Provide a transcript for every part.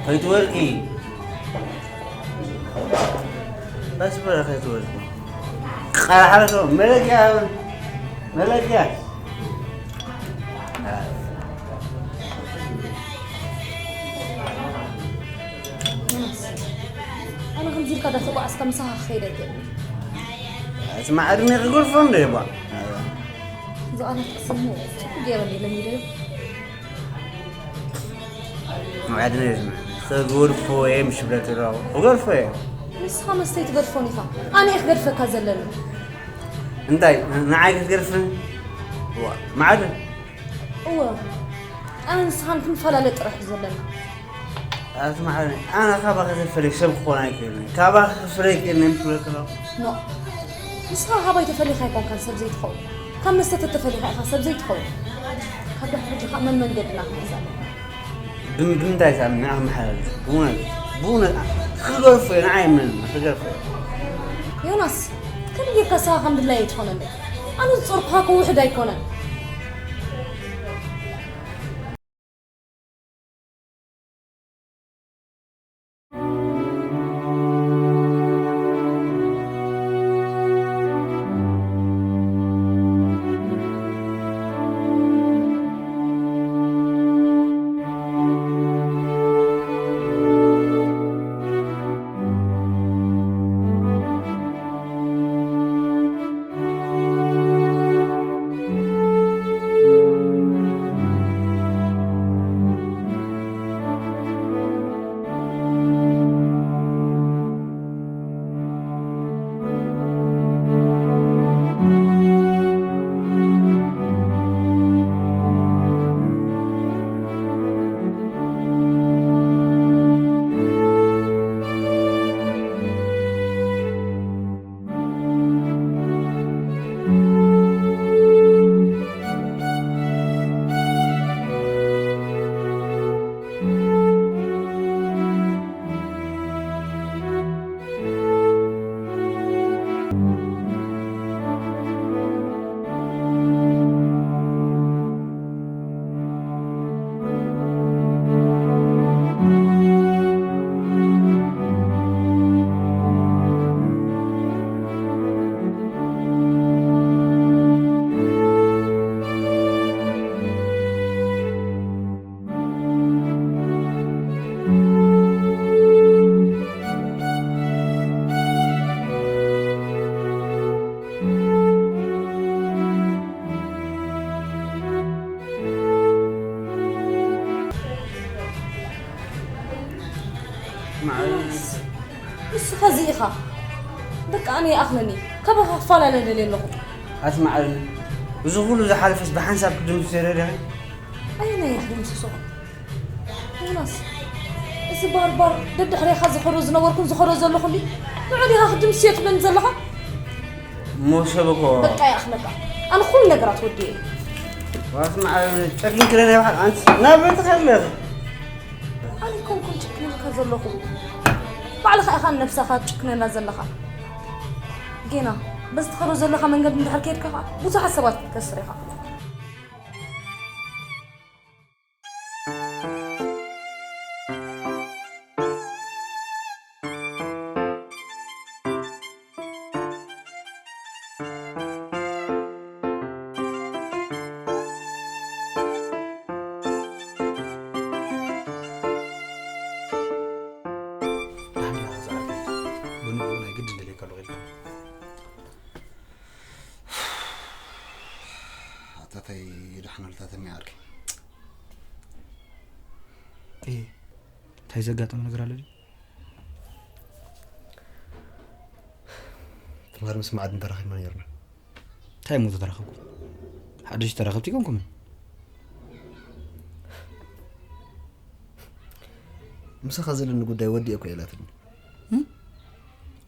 ከይትወድቂ። ቀስ በለ ከይትወድቂ። ቃል ሓረሶ መለኪያ፣ መለኪያ። ኣነ ከምዚ ኢልካ ዳተጓዓዝካ ምሳኻ ክኸይድ ኣይክእልን። እቲ ማዕድን ክገርፎ እንደ ይባ። ዝቓላት ክሰሙ ጽቡቅ ገይረ ለሚደዮ። ማዕድን እየ ዝምዕድ። ክገርፎ እየ ምሽ ብለኪ ኣለኹ። ክገርፎ እየ። ንስኻ መስተይ ትገድፎን ኢኻ። ኣነ እየ ክገድፈካ ዘለኒ። እንታይ ንዓይ ክትገርፍኒ? ዋ፣ ማዕድን። እወ። ኣነ ንስኻን ክንፈላለ ጥራሕ እዩ ዘለና። ኣቲ ማዕድን፣ ኣነ ካባኻ ተፈልየ ሰብ ክኾን ኣይክእልን። ካባኻ ክፍለ ኣይክእልን እየ ምሽ ብለኪ ኣለኹ። ኖ። ንስኻ ካባይ ተፈሊኻ ኣይኮንካን ሰብ ዘይትኸውን። ካብ መስተ ተተፈሊኻ ኢኻ ሰብ ዘይትኸውን። ካብ ዳሕሪ ሕጂ ኸኣ መመንገድና ክንሕዝ ኣለና። ብም- ብምንታይ ሳሚ ንዓኻ መሓላለፍ? ብእውነት፣ ብእውነት ክገርፎ እየ፣ ንዓይ የምነኒ፣ ክገርፎ እየ። ዮናስ፣ ከመይ ጌርካ ንስኻ ከም ድላየ ትኾነለይ? ኣነ ዝጾርኩኻ ከውሕድ ኣይኮነን። ንስኻ እዚ ኢኻ። በቃ ኣነ ይኣኽለኒ። ካባኻ ክፈላለ ደልየ ኣለኹ። ኣቲ ማዕበል፣ እዚ ኩሉ ዝሓለፈስ ብሓንሳብ ክድምስሶ ይረድኻ? ኣየናይ እየ ክድምስሶ? ዮናስ፣ እዚ ባርባር ደድሕሬኻ ዝኸዶ ዝነበርኩን ዝኸዶ ዘለኹ እንዲ ንዑ ዲኻ ክትድምስዮ ትብለኒ ዘለኻ? እሞ ሰብ እኮ በቃ ይኣኽለካ። ኣነ ኩሉ ነገራት ወዲኤ እየ። ኣቲ ማዕበል፣ ጨኪንኪ ዶ ነይርካ? ኣንቲ ናብ ቤትኺ ኣለኺ። ኣነ ኣይኮንኩን ጭክነልካ ዘለኹ፣ ባዕልኻ ኢኻ ንነብስኻ ትጭክነላ ዘለኻ። ጌና በዚ ትኸዶ ዘለኻ መንገዲ እንድሕር ከይድካ ኸዓ ብዙሓት ሰባት ክትከስር ኢኻ። ደሓን ዲኻ ዝኣርገይ? ብንግኡ ናይ ግድን ደልየካ ኣለኹ ኢልካ። ኣታ ታይ ደሓን ኣልካ ተኒ ዓርከይ? እየ፣ እንታይ ዘጋጠመ ነገር ኣሎ ድዩ? ትማሊ ምስ ማዕድን ተራኺብና ነይርና። እንታይ እሞ ተተራኸብኩም? ሓደሽቲ ተራኸብቲ ኣይኮንኩምን። ምሳኻ ዘለኒ ጉዳይ ወዲኤ እኮ እየ ኢላትኒ። እም?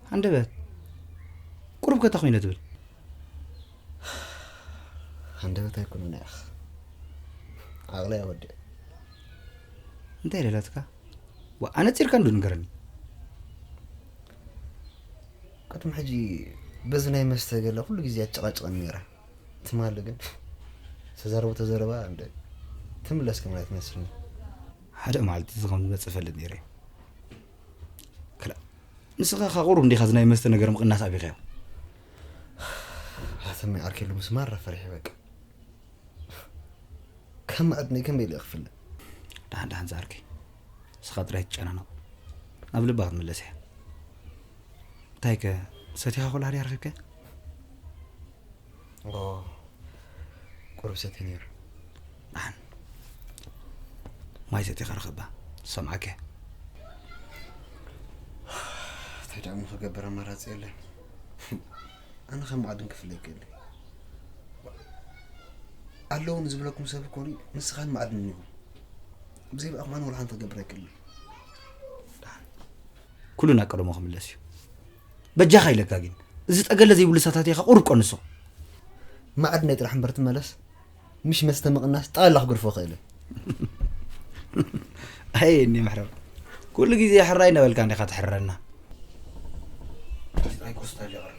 ሃንደበት? ቁሩብ ከ እንታይ ኮይነ ትብል? ሃንደበት ኣይኮነን እያ። ዓቕለይ እያ ወዲኤ። እንታይ ኢላ ኢላትካ? ዋእ ኣነጺርካ እንዶ ንገረኒ። ቅድሚ ሕጂ በዚ ናይ መስተ ገለ ኩሉ ግዜ ኣጨቓጭቐኒ ነይራ። ትማሊ ግን ተዛረቦ ተዘረባ እንደ ትምለስ ከም ናይ ትመስልኒ። ሓደ መዓልቲ እዚ ከም ዝመጽእ እፈልጥ ነይረ። ክላ ንስኻ ካብ ቁሩብ እንዲኻ እዚ ናይ መስተ ነገር ምቕናስ ኣቢኻዮ። ሃተመይ ዓርኪ ኢሉ ምስማር ፈሪሐ በቃ። ከም መኣድነይ ከመይ ኢለ ክፍለ? ደሓን ደሓን ዝዓርከይ፣ ንስኻ ጥራይ ትጨናነቕ፣ ናብ ልባ ክትምለስ እያ። እንታይ ከ ሰቲኻ ኮላ ድያ ረኺብካ? ኦ፣ ቁሩብ ሰትየ ነይረ። ደሓን ማይ ሰቲኻ ርኸባ፣ ሰምዓከ። እንታይ ደኣ እሞ ክገብር ኣማራጺ የለን። ኣነ ከም መኣድን ክፍለ ይክእል። ኣለዉ ንዝብለኩም ሰብ እኮ ንስኻን መኣድን ኢኹም። ብዘይ ብኣኹም ኣነ ወላ ሓንቲ ክገብር ኣይክእልን። ኩሉ ናብ ቀደሞ ክምለስ እዩ። በጃኻ ኢለካ ግን፣ እዚ ጠገለ ዘይብሉ ሰታቲኻ ቁሩብ ቀንሶ። መኣድነይ ጥራሕ እምበር ትመለስ፣ ምሽ መስተ ምቕናስ ጠቕላላ ክገድፎ ክእል እየ። ኣይ እኒ ምሕረር፣ ኩሉ ግዜ ሕራይ እናበልካ እንዲኻ ትሕረና። ጥራይ ኮስታል ይቐርብና።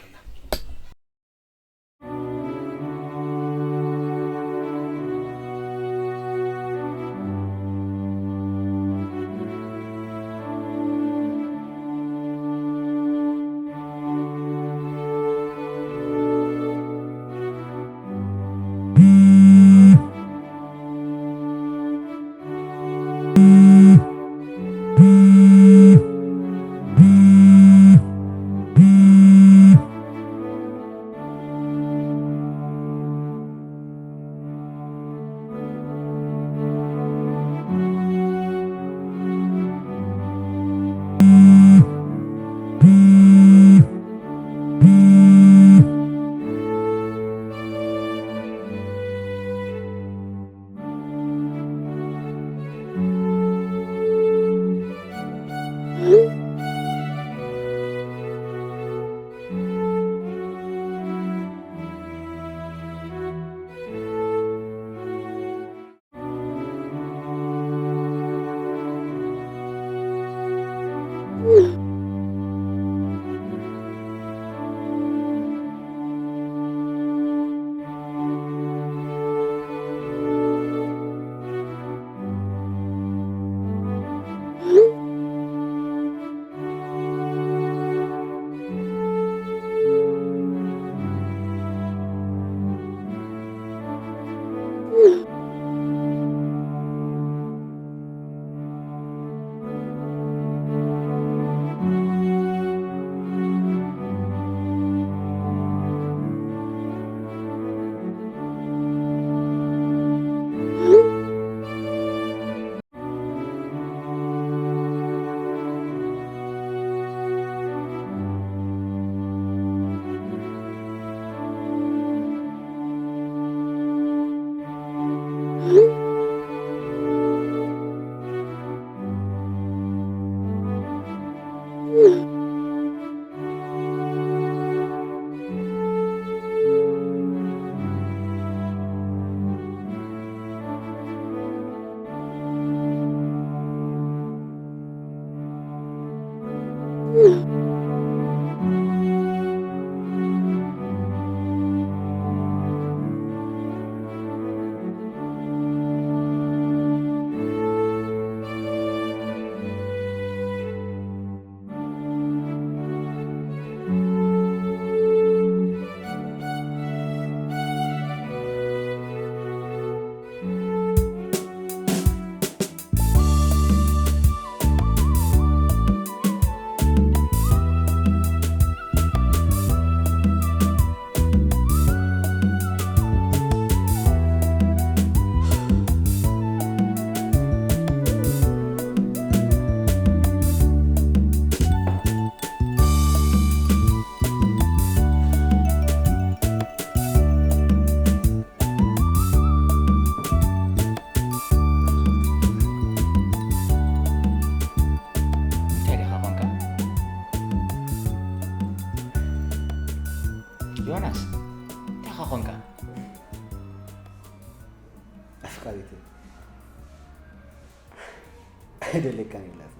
እንታይ ዲኻ ኾንካ? ዮናስ፣ እንታይ ኻ ኾንካ? ኣፍቃሪተይ፣ ኣይደልየካን ኢላትኒ።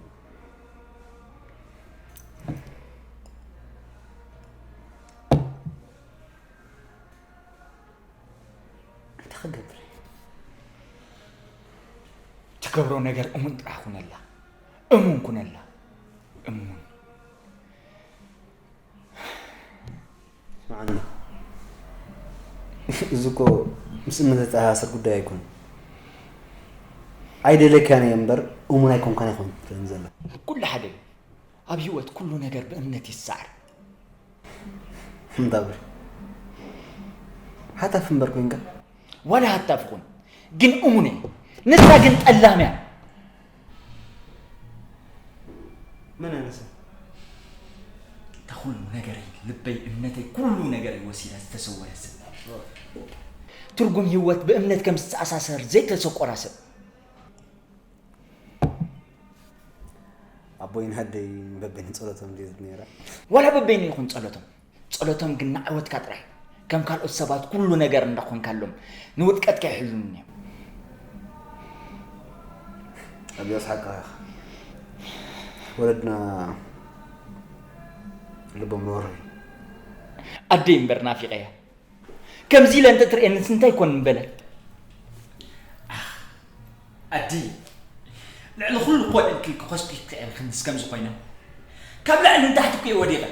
ክገብር እየ። ትገብሮ ነገር እሙን ጥራሕ ኩነላ። እሙን ኩነላ። እሙን። ስምዓኒ፣ እዚ እኮ ምስ እምነት ዝተኣሳሰር ጉዳይ ኣይኮነን። ኣይደለካን እየ እምበር፣ እሙን ኣይኮንካን ኣይኮን ትብለኒ ዘላ። ኩሉ ሓደ እዩ። ኣብ ህይወት ኩሉ ነገር ብእምነት ይሰዓር። እንዳብር፣ ሃታፍ እምበር ኮንካ። ዋላ ሃታፍ ይኹን፣ ግን እሙን እየ። ንሳ ግን ጠላም እያ። መን ኣነሰ? እታ ኩሉ ነገረይ፣ ልበይ፣ እምነተይ፣ ኩሉ ነገረይ ወሲዳ ዝተሰወረ ሰብ። ትርጉም ህይወት ብእምነት ከም ዝተኣሳሰር ዘይተሰቆራ ሰብ። ኣቦይን ኣደይ በበይኑ ጸሎቶም ድዩ ነይራ? ዋላ በበይኑ ይኹን ጸሎቶም፣ ጸሎቶም ግን ንዓወትካ ጥራይ። ከም ካልኦት ሰባት ኩሉ ነገር እንዳኾንካሎም ንውድቀትካ ይሕልኑን እዮም። ኣብያስ ሓቅኻ ኢኻ። ወለድና ልቦም ርህሩህ እዩ። ኣደይ እምበር ናፊቐያ። ከምዚ ኢለ እንተትርእየንስ እንታይ ኮን ምበለ? ኣዲ፣ ልዕሊ ኩሉ ኮንኪ ክኾስኪ ትኽእል ክንስ ከምዚ ኮይነ። ካብ ላዕሊ ንታሕቲ እኮ እየ ወዲቐ።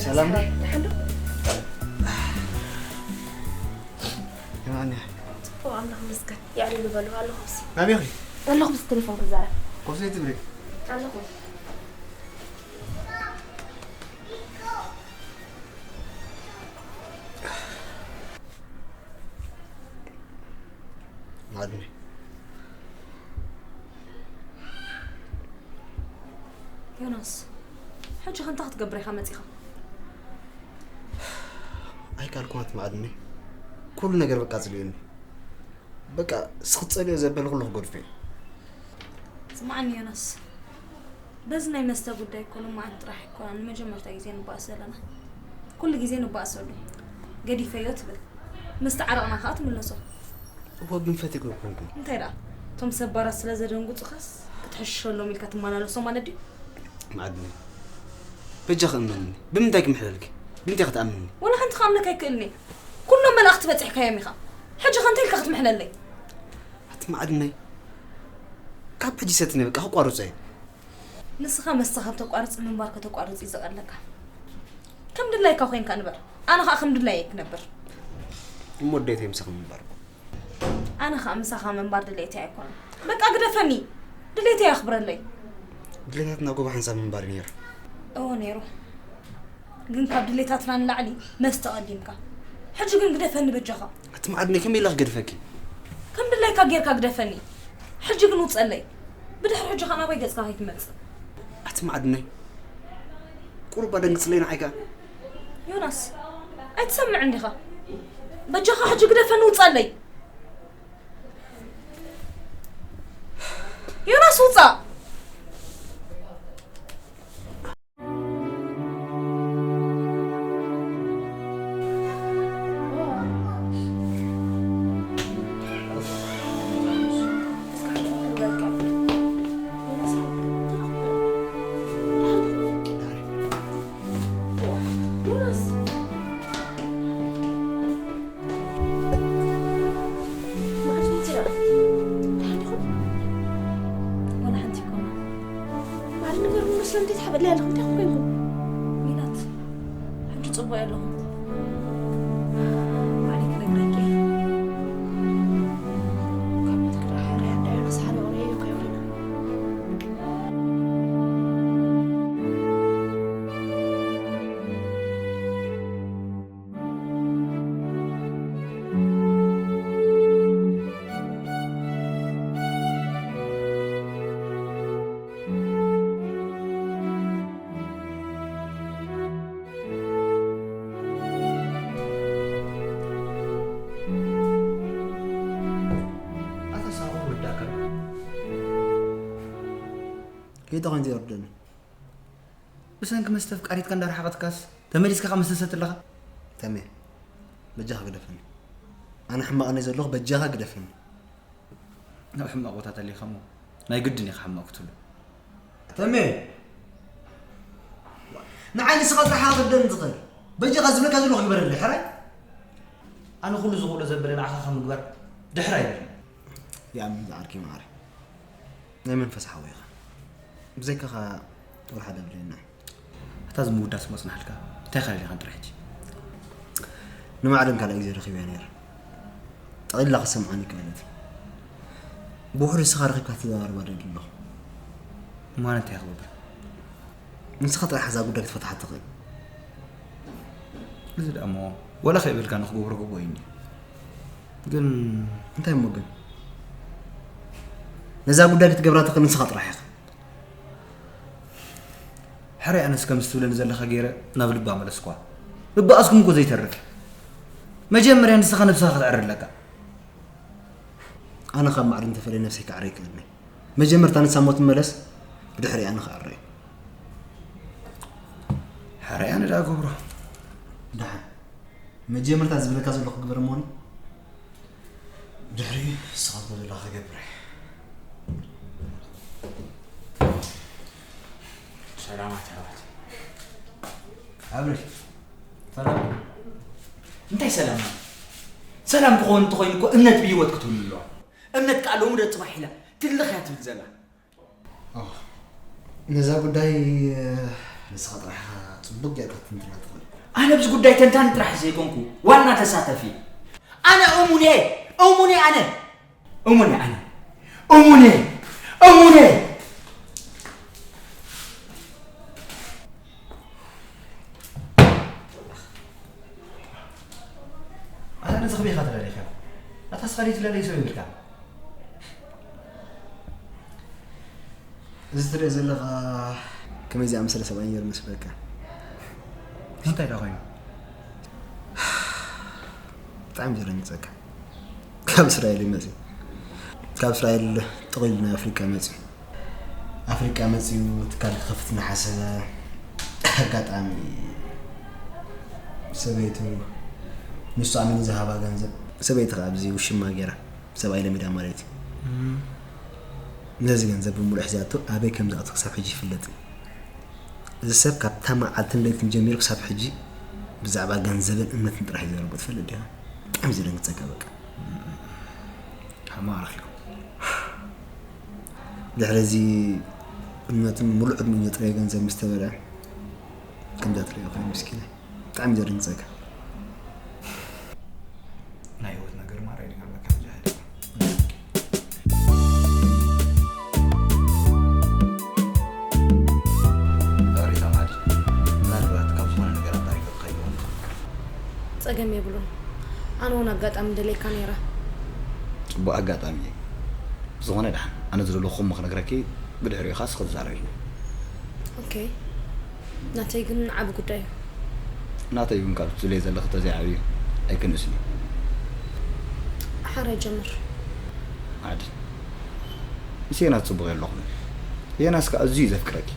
ሰላም። የማንያ። ጽቡቕ፣ ኣምላኽ ይመስገን። የዕልሉ በሉ፣ ኣለኹ ብሲ። ናበይ ኢኺ? ኣለኹ ብሲ፣ ቴሌፎን ክዛረብ። ኮፍሲ ትብሊ? ኣለኹ። ማዕድኒ። ዮናስ፣ ሕጂ ከ እንታይ ክትገብር ኢኻ መጺኻ? ኣይካልኩን ኣቲ ማዕድኒ። ኩሉ ነገር በቃ ጽልኡኒ። በቃ እስኺ ትጸልዮ ዘበለ ኩሉ ክገድፎ እየ። ስምዓኒ ዮናስ፣ በዚ ናይ መስተ ጉዳይ እኮ ሎማዓንቲ ጥራሕ ኣይኮነን ንመጀመርታ ግዜ ንበኣስ ዘለና። ኩሉ ግዜ ንበኣሰሉ። ገዲፈዮ ትብል። ምስ ተዓረቕና ከኣ ትምለሶ። እወ ግን ፈቲግዎ ኣይኮንኩን። እንታይ ደኣ? እቶም ሰብ ባራት ስለ ዘደንጉጹኻስ ክትሕሸሎም ኢልካ ትመላለሶ ማለት ድዩ? ማዕድኒ። በጃኺ እመንኒ። ብምንታይ ክምሕለልኪ? ብምንታይ ክትኣምንኒ? ወላ ሓንቲ ክኣምነካ ኣይክእልን እየ። ኩሎም መላእኽቲ በጺሕካዮም ኢኻ። ሕጂ ከ እንታይ ኢልካ ክትምሕለለይ? ኣቲ ማዕድነይ፣ ካብ ሕጂ ሰትኒ በቃ ክቋርጾ እየ። ንስኻ መስተ ካብ ተቋርጽ ምንባር ከተቋርጽ እዩ ዘቐለካ። ከም ድላይካ ኮይንካ ንበር፣ ኣነ ኸኣ ከም ድላየ ክነብር። እሞ ድሌተይ ምሳኺ ምንባር እኮ። ኣነ ኸኣ ምሳኻ ምንባር ድሌተይ ኣይኮነን። በቃ ግደፈኒ፣ ድሌተይ ኣኽብረለይ። ድሌታትና ጎቦ ሓንሳብ ምንባር እዩ ነይሩ። እወ ነይሩ። ግን ካብ ድሌታትና ንላዕሊ መስተ ቀዲምካ። ሕጂ ግን ግደፈኒ በጃኻ። ኣቲ ማዕድነይ ከመይ ኢለ ክገድፈኪ? ከም ድላይካ ጌርካ ግደፈኒ። ሕጂ ግን ውጸለይ። ብድሕሪ ሕጂ ከኣ ናባይ ገጽካ ከይትመጽእ። ኣቲ ማዕድነይ ቁሩብ ኣደንግጽለይ ንዓይ ከኣ። ዮናስ፣ ኣይትሰምዕን ዲኻ? በጃኻ ሕጂ ግደፈኒ ውጸለይ። ዮናስ ውጻእ። ወላ ሓንቲ ይኮና። ባዕሉ ነገር ምንድን ስለምንታይ ትሓብእላ ኣለኹም? እንታይ ኮንኩም? ሚላት፣ ሕጂ ጽቡቕ ኣለኹም። ማዕረ ክነግረኪ። ካብ ቤት ክረሓ ርያ እንዳዮ ክሳሓሪ ኦነ እዩ ከይወሪና። ከይታ ኮይኑ ዘይወርደኒ። ብሰንኪ መስተ ኣፍቃሪትካ እንዳረሓቐትካስ ተመሊስካ ካብ መስተ ትሰቲ ኣለኻ? ተሜ፣ በጃኻ ግደፈኒ። ኣነ ሕማቕ ነይ ዘለኹ፣ በጃኻ ግደፈኒ። ናብ ሕማቕ ቦታ ተሊኻ እሞ ናይ ግድን ኢኻ ሕማቕ ክትህሉ። ተሜ፣ ንዓይ ንስኻ ጥራሕ ኢኻ ክርደኒ ትኽእል። በጃኻ ዝብለካ ዘለኹ ግበረለይ፣ ሕራይ? ኣነ ኩሉ ዝኽእሎ ዘበለ ንዓኻ ካብ ምግባር ድሕር ኣይብልን። ይኣምን ዝዓርከይ መዓረይ። ናይ መንፈስ ሓወይ ኢኻ። ብዘይካኻ ወላ ሓደ የብለይን። ኣታ እዚ ምውዳስ መጽናሕልካ፣ እንታይ ካልእ ኢኻ ጥራሕ ሕጂ? ንማዕረን ካልኣይ ግዜ ረኺበያ ነይረ። ጠቕሊላ ክትሰምዓኒ ኣይከኣለትን። ብውሕዱ ንስኻ ረኺብካ ትዘራረባ ዶ ኣለኹ? እሞ ኣነ እንታይ ክገብር? ንስኻ ጥራሕ እዛ ጉዳይ ክትፈትሓ ትኽእል። እዚ ደኣ እሞ ወላ ከይበልካ ንክገብሮ ግቡእ እዩ እንድዩ። ግን እንታይ እሞ ግን? ነዛ ጉዳይ ክትገብራ ትኽእል ንስኻ ጥራሕ ኢኻ። ሕራይ ኣነስ ከምዚ ትብለኒ ዘለኻ ገይረ ናብ ልባ መለስኳ። ምብኣስኩም እኮ ዘይተርፍ። መጀመርያ ንስኻ ነብስኻ ክትዕሪ ኣለካ። ኣነ ካብ ማዕረ እንተፈለየ ነብሰይ ክዕረ ኣይክእልን እየ። መጀመርታ ንሳ እሞ ትመለስ፣ ብድሕሪኣ ኣነ ክዕረ እየ። ሕራይ ኣነ ደኣ ገብሮ። ደሓን። መጀመርታ ዝብለካ ዘለኹ ግበር እሞኒ። ድሕሪኡ ንስኻ ትብሎ ዘለኻ ክገብር እየ። ሰላማት ኣሕዋት። ኣብርሽ፣ ሰላም። እንታይ ሰላም? ሰላም ክኸውን እንተኾይኑ እኮ እምነት ብህይወት ክትህሉ ኣለዋ። እምነት ከኣ ሎሚ ዶ ጽባሕ ኢላ ትልኽ እያ ትብል ዘላ። ኦ፣ ነዛ ጉዳይ፣ እ፣ ንስኻ ጥራሕ ኢኻ ጽቡቕ ጌርካ ክትንትና ትኽእል። ኣነ ኣብዚ ጉዳይ ተንታኒ ጥራሕ ዘይኮንኩ፣ ዋና ተሳተፊ። ኣነ እሙን እየ፣ እሙን እየ ኣነ። እሙን እየ ኣነ። እሙን እየ፣ እሙን እየ። ኣታ ነዚ ከመይ ኢኻ ተላለይካ? ኣታ ስኻ ደይ ትላለይ ሰብ ይብልካ። እዚ ትሪኦ ዘለኻ ከመይ ዝኣመሰለ ሰብኣይ ነይሩ መስለካ? እንታይ ደኣ ኮይኑ? ብጣዕሚ ዘደንግጸካ። ካብ እስራኤል እዩ መጽዩ። ካብ እስራኤል ጠቕሊሉ ናብ ኣፍሪቃ መጽዩ። ኣፍሪቃ መጽዩ ትካል ክኸፍት እናሓሰበ ኣጋጣሚ ሰበይቱ ንሱ ኣሚኑ ዝሃባ ገንዘብ ሰበይቲ ከኣ ኣብዚ ውሽማ ገይራ ሰብኣይ ለሚዳ ማለት እዩ። ነዚ ገንዘብ ብምሉእ ሒዛቶ ኣበይ ከም ዝኣቱ ክሳብ ሕጂ ይፍለጥ። እዚ ሰብ ካብታ መዓልትን ለይትን ጀሚሩ ክሳብ ሕጂ ብዛዕባ ገንዘብን እምነትን ጥራሕ እዩ ዘረቦ። ትፈልጥ ዲኻ? ብጣዕሚ ዘደንግጸካ በቃ። ሓማ ኣረኺቡ። ድሕሪ እዚ እምነትን ሙሉእ ዕድሚኡ ጥረ ገንዘብ ምስ ተበልዐ ከምዛ ትሪኦ ኮይኑ ምስኪናይ። ብጣዕሚ ዘደንግጸካ። ናይ ህይወት ነገር ማራ ይድገመካ ብጃህል። ዛሬ ተማሪ ምናልባት ካብ ዝኾነ ነገር ኣጣሪፈ ክኸይድ ይኸውን። ጸገም የብሉን። ኣነ እውን ኣጋጣሚ ደለይካ ነይረ። ጽቡቕ ኣጋጣሚ እዩ። ብዝኾነ ደሓን፣ ኣነ ዝደለኹ እሞ ክነግረኪ፣ ብድሕሪኡ ኸኣ ንስኺ ትዛረቢ። ኦኬ። ናተይ ግን ዓቢ ጉዳይ እዩ። ናተይ እውን ካብ ትብለይ ዘለኺ ተዘይዓብዩ ኣይክንእስን እዩ። ሓራይ ጀምር። ዓዲ። ምስ ዮናስ ጽቡቕ የለኹን። ዮናስ ከኣ ኣዝዩ እዩ ዘፍቅረኪ።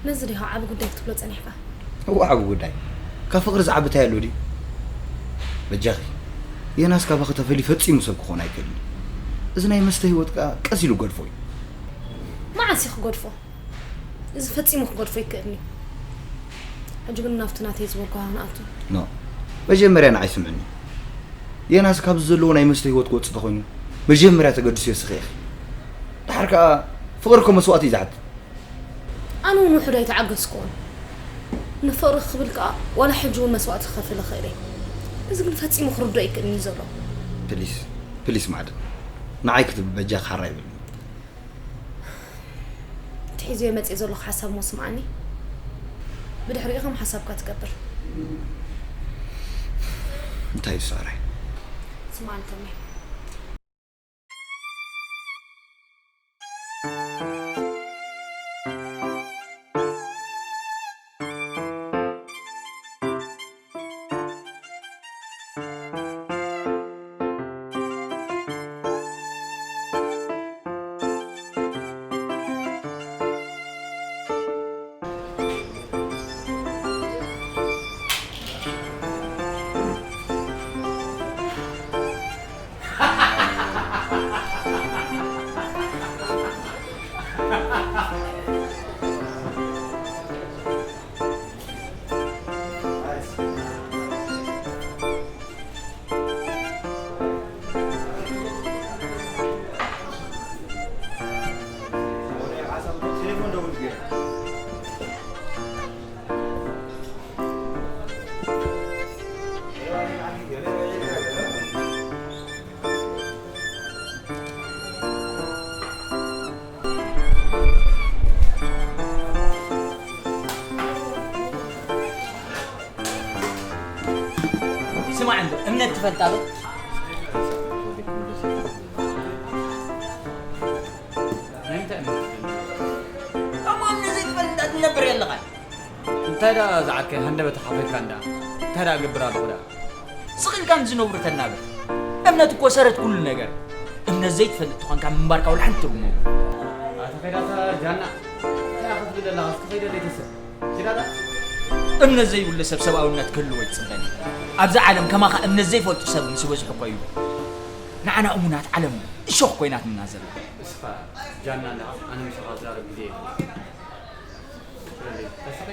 ነዚ ዲኻ ዓቢ ጉዳይ ክትብሎ ጸኒሕካ? እወ፣ ዓቢ ጉዳይ። ካብ ፍቕሪ ዝዓቢ እንታይ ኣሎ ድዩ? በጃኺ፣ ዮናስ ካባኺ ተፈልዩ ፈጺሙ ሰብ ክኾን ኣይክእልን እዩ። እዚ ናይ መስተ ህይወት ከኣ ቀስ ኢሉ ክገድፎ እዩ። መዓስ እዩ ክገድፎ? እዚ ፈጺሙ ክገድፎ ኣይክእልን እዩ። ሕጂ ግን ናብቲ ናተይ ዝበልኩኻ ክንኣቱ። ኖ፣ መጀመርያ ንዓይ ስምዕኒ። ዮናስ ካብዚ ዘለዎ ናይ መስተ ህይወት ክወጽእ ተኾይኑ፣ መጀመርያ ተገድስዮ እስኺ ኢኺ። ደሓር ከኣ ፍቕሪ እኮ መስዋእቲ እዩ ዝሓትት። ኣነ እውን ውሑድ ኣይተዓገስኩዎን። ንፍቕሪ ክብል ከኣ ዋላ ሕጂ እውን መስዋእቲ ክኸፍል እኽእል እየ። እዚ ግን ፈጺሙ ክርድኦ ኣይክእልን እዩ ዘሎ። ፕሊስ፣ ፕሊስ ማዕድን። ንዓይ ክትብል በጃኺ ሓራ ይበልኒ። እቲ ሒዘዮ መጽየ ዘለኹ ሓሳብ እሞ ስምዓኒ። ብድሕሪኡ ከም ሓሳብካ ትገብር። እንታይ እዩ ሳራይ? ስምዓኒ ተሜ። ስማዕ እንዶ፣ እምነት ትፈልጣ ዶ? ናይ ምንታይ እምነት ትፈልጥ? እሞ እምነት ዘይትፈልጥ ትነብር የለኻን። እንታይ ደኣ ዝዓርከይ ሃንደበት ሓኺርካ እንዳ? እንታይ ደኣ እገብር ኣለኹ ደኣ? ስቕ ኢልካ ንዝነብሩ ተናብር። እምነት እኮ ሰረት ኩሉ ነገር። እምነት ዘይትፈልጥ ተኾንካ ምንባርካ ወላ ሓንቲ ትርጉም የብሉን። ኣታ ከይዳ እታ ጃና፣ እንታይ ኢኻ ክትብል ዘለኻ? እስኪ ከይደ ዘይትስእ። ኪዳታ? እምነት ዘይብሉ ሰብ ሰብኣውነት ክህልዎ ይጽበን። ኣብዛ ዓለም ከማኻ እምነት ዘይፈልጡ ሰብ ምስ በዝሑ እኮ እዩ። ንዓና እሙናት ዓለም እሾኽ ኮይናትና ዘላ። እስኻ ጃና ኣለኻ፣ ኣነ ምሳኻ ዝዛረብ ግዜ የብለይን። ስለዚ፣ ተስኺ፣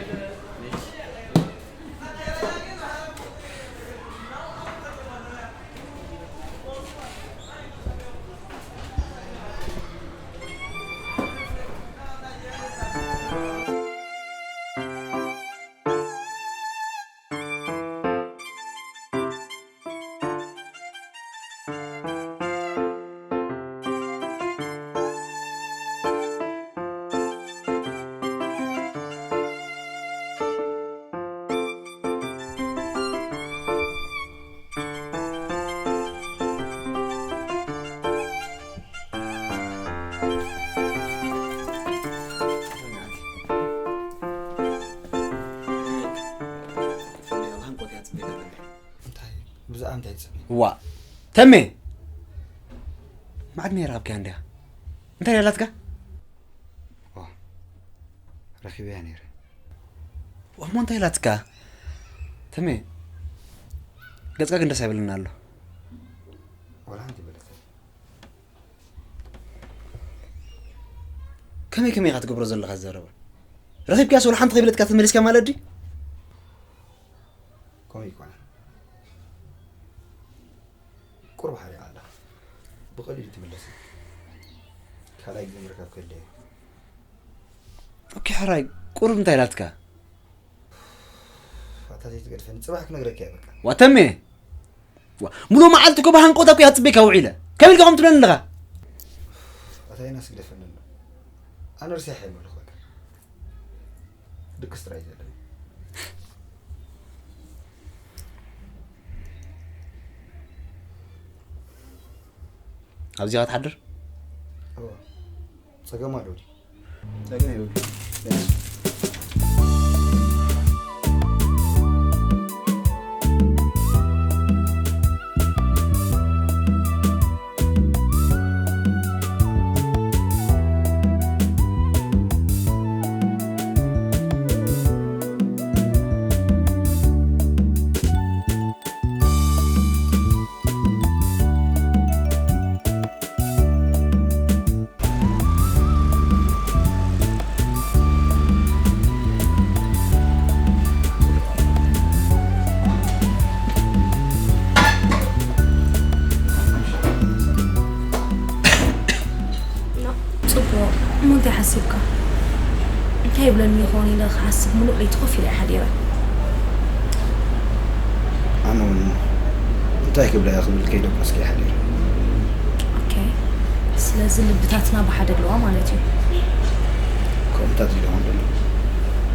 እንታይ? ብዛዕባ እንታይ ትጽበ? ዋ፣ ተሜ! ማዕድ ነይራ ኣብኪያ እንድያ። እንታይ ደላትካ? ዋ፣ ረኺበያ ነይረ። ዋ፣ እሞ እንታይ ኢላትካ? ተሜ፣ ገጽካ ግን ደስ ኣይብለና ኣሎ። ወላ ሓንቲ በለት። ከመይ ከመይ ኢኻ ትገብሮ ዘለኻ ዘረባ? ረኺብካያስ ወላ ሓንቲ ከይበለትካ ተመሊስካ ማለት ድዩ? ከምኡ ይኮነ። ቁሩብ ሓሪቓ ኣላ። ብቐሊሉ ትምለስ። ካልኣይ ግዜ ምርካብ ከድልያ እዩ። ኦኬ፣ ሕራይ፣ ቁሩብ እንታይ ኢላትካ? ኣታ ዘይትገድፈኒ፣ ጽባሕ ክነግረካ እየ በቃ። ዋ ተሜ! ዋ፣ ሙሉእ መዓልቲ እኮ ብሃንቀውታ እኮ እየ ኣጽበይካ ውዒለ። ከመይ ኢልካ ከምኡ ትብለኒ ኣለኻ? ኣታ ዮናስ ግደፈኒ ኣሎ። ኣነ ርሲሕ እየ መለኹ በቃ። ድቅስ ጥራይ እዩ ዘለኒ። ኣብዚኣ ትሓድር? እወ። ጸገም ኣለዎ ድዩ? ጸገም የብሉን። ጽቡቕ። እሞ እንታይ ሓሲብካ? እንታይ ይብለኒ ይኸውን ኢለ ክሓስብ ምሉእ ለይቲ ኮፍ ኢለ እየ ሓዲረ። ኣነ እውን እንታይ ክብላ እየ ክብል ከይደቀስኩ እየ ሓዲረ። ኦኬ። ስለዚ ልብታትና ብሓደ ኣለዋ ማለት እዩ። ከምኡታት ኢለ እውን ደሎ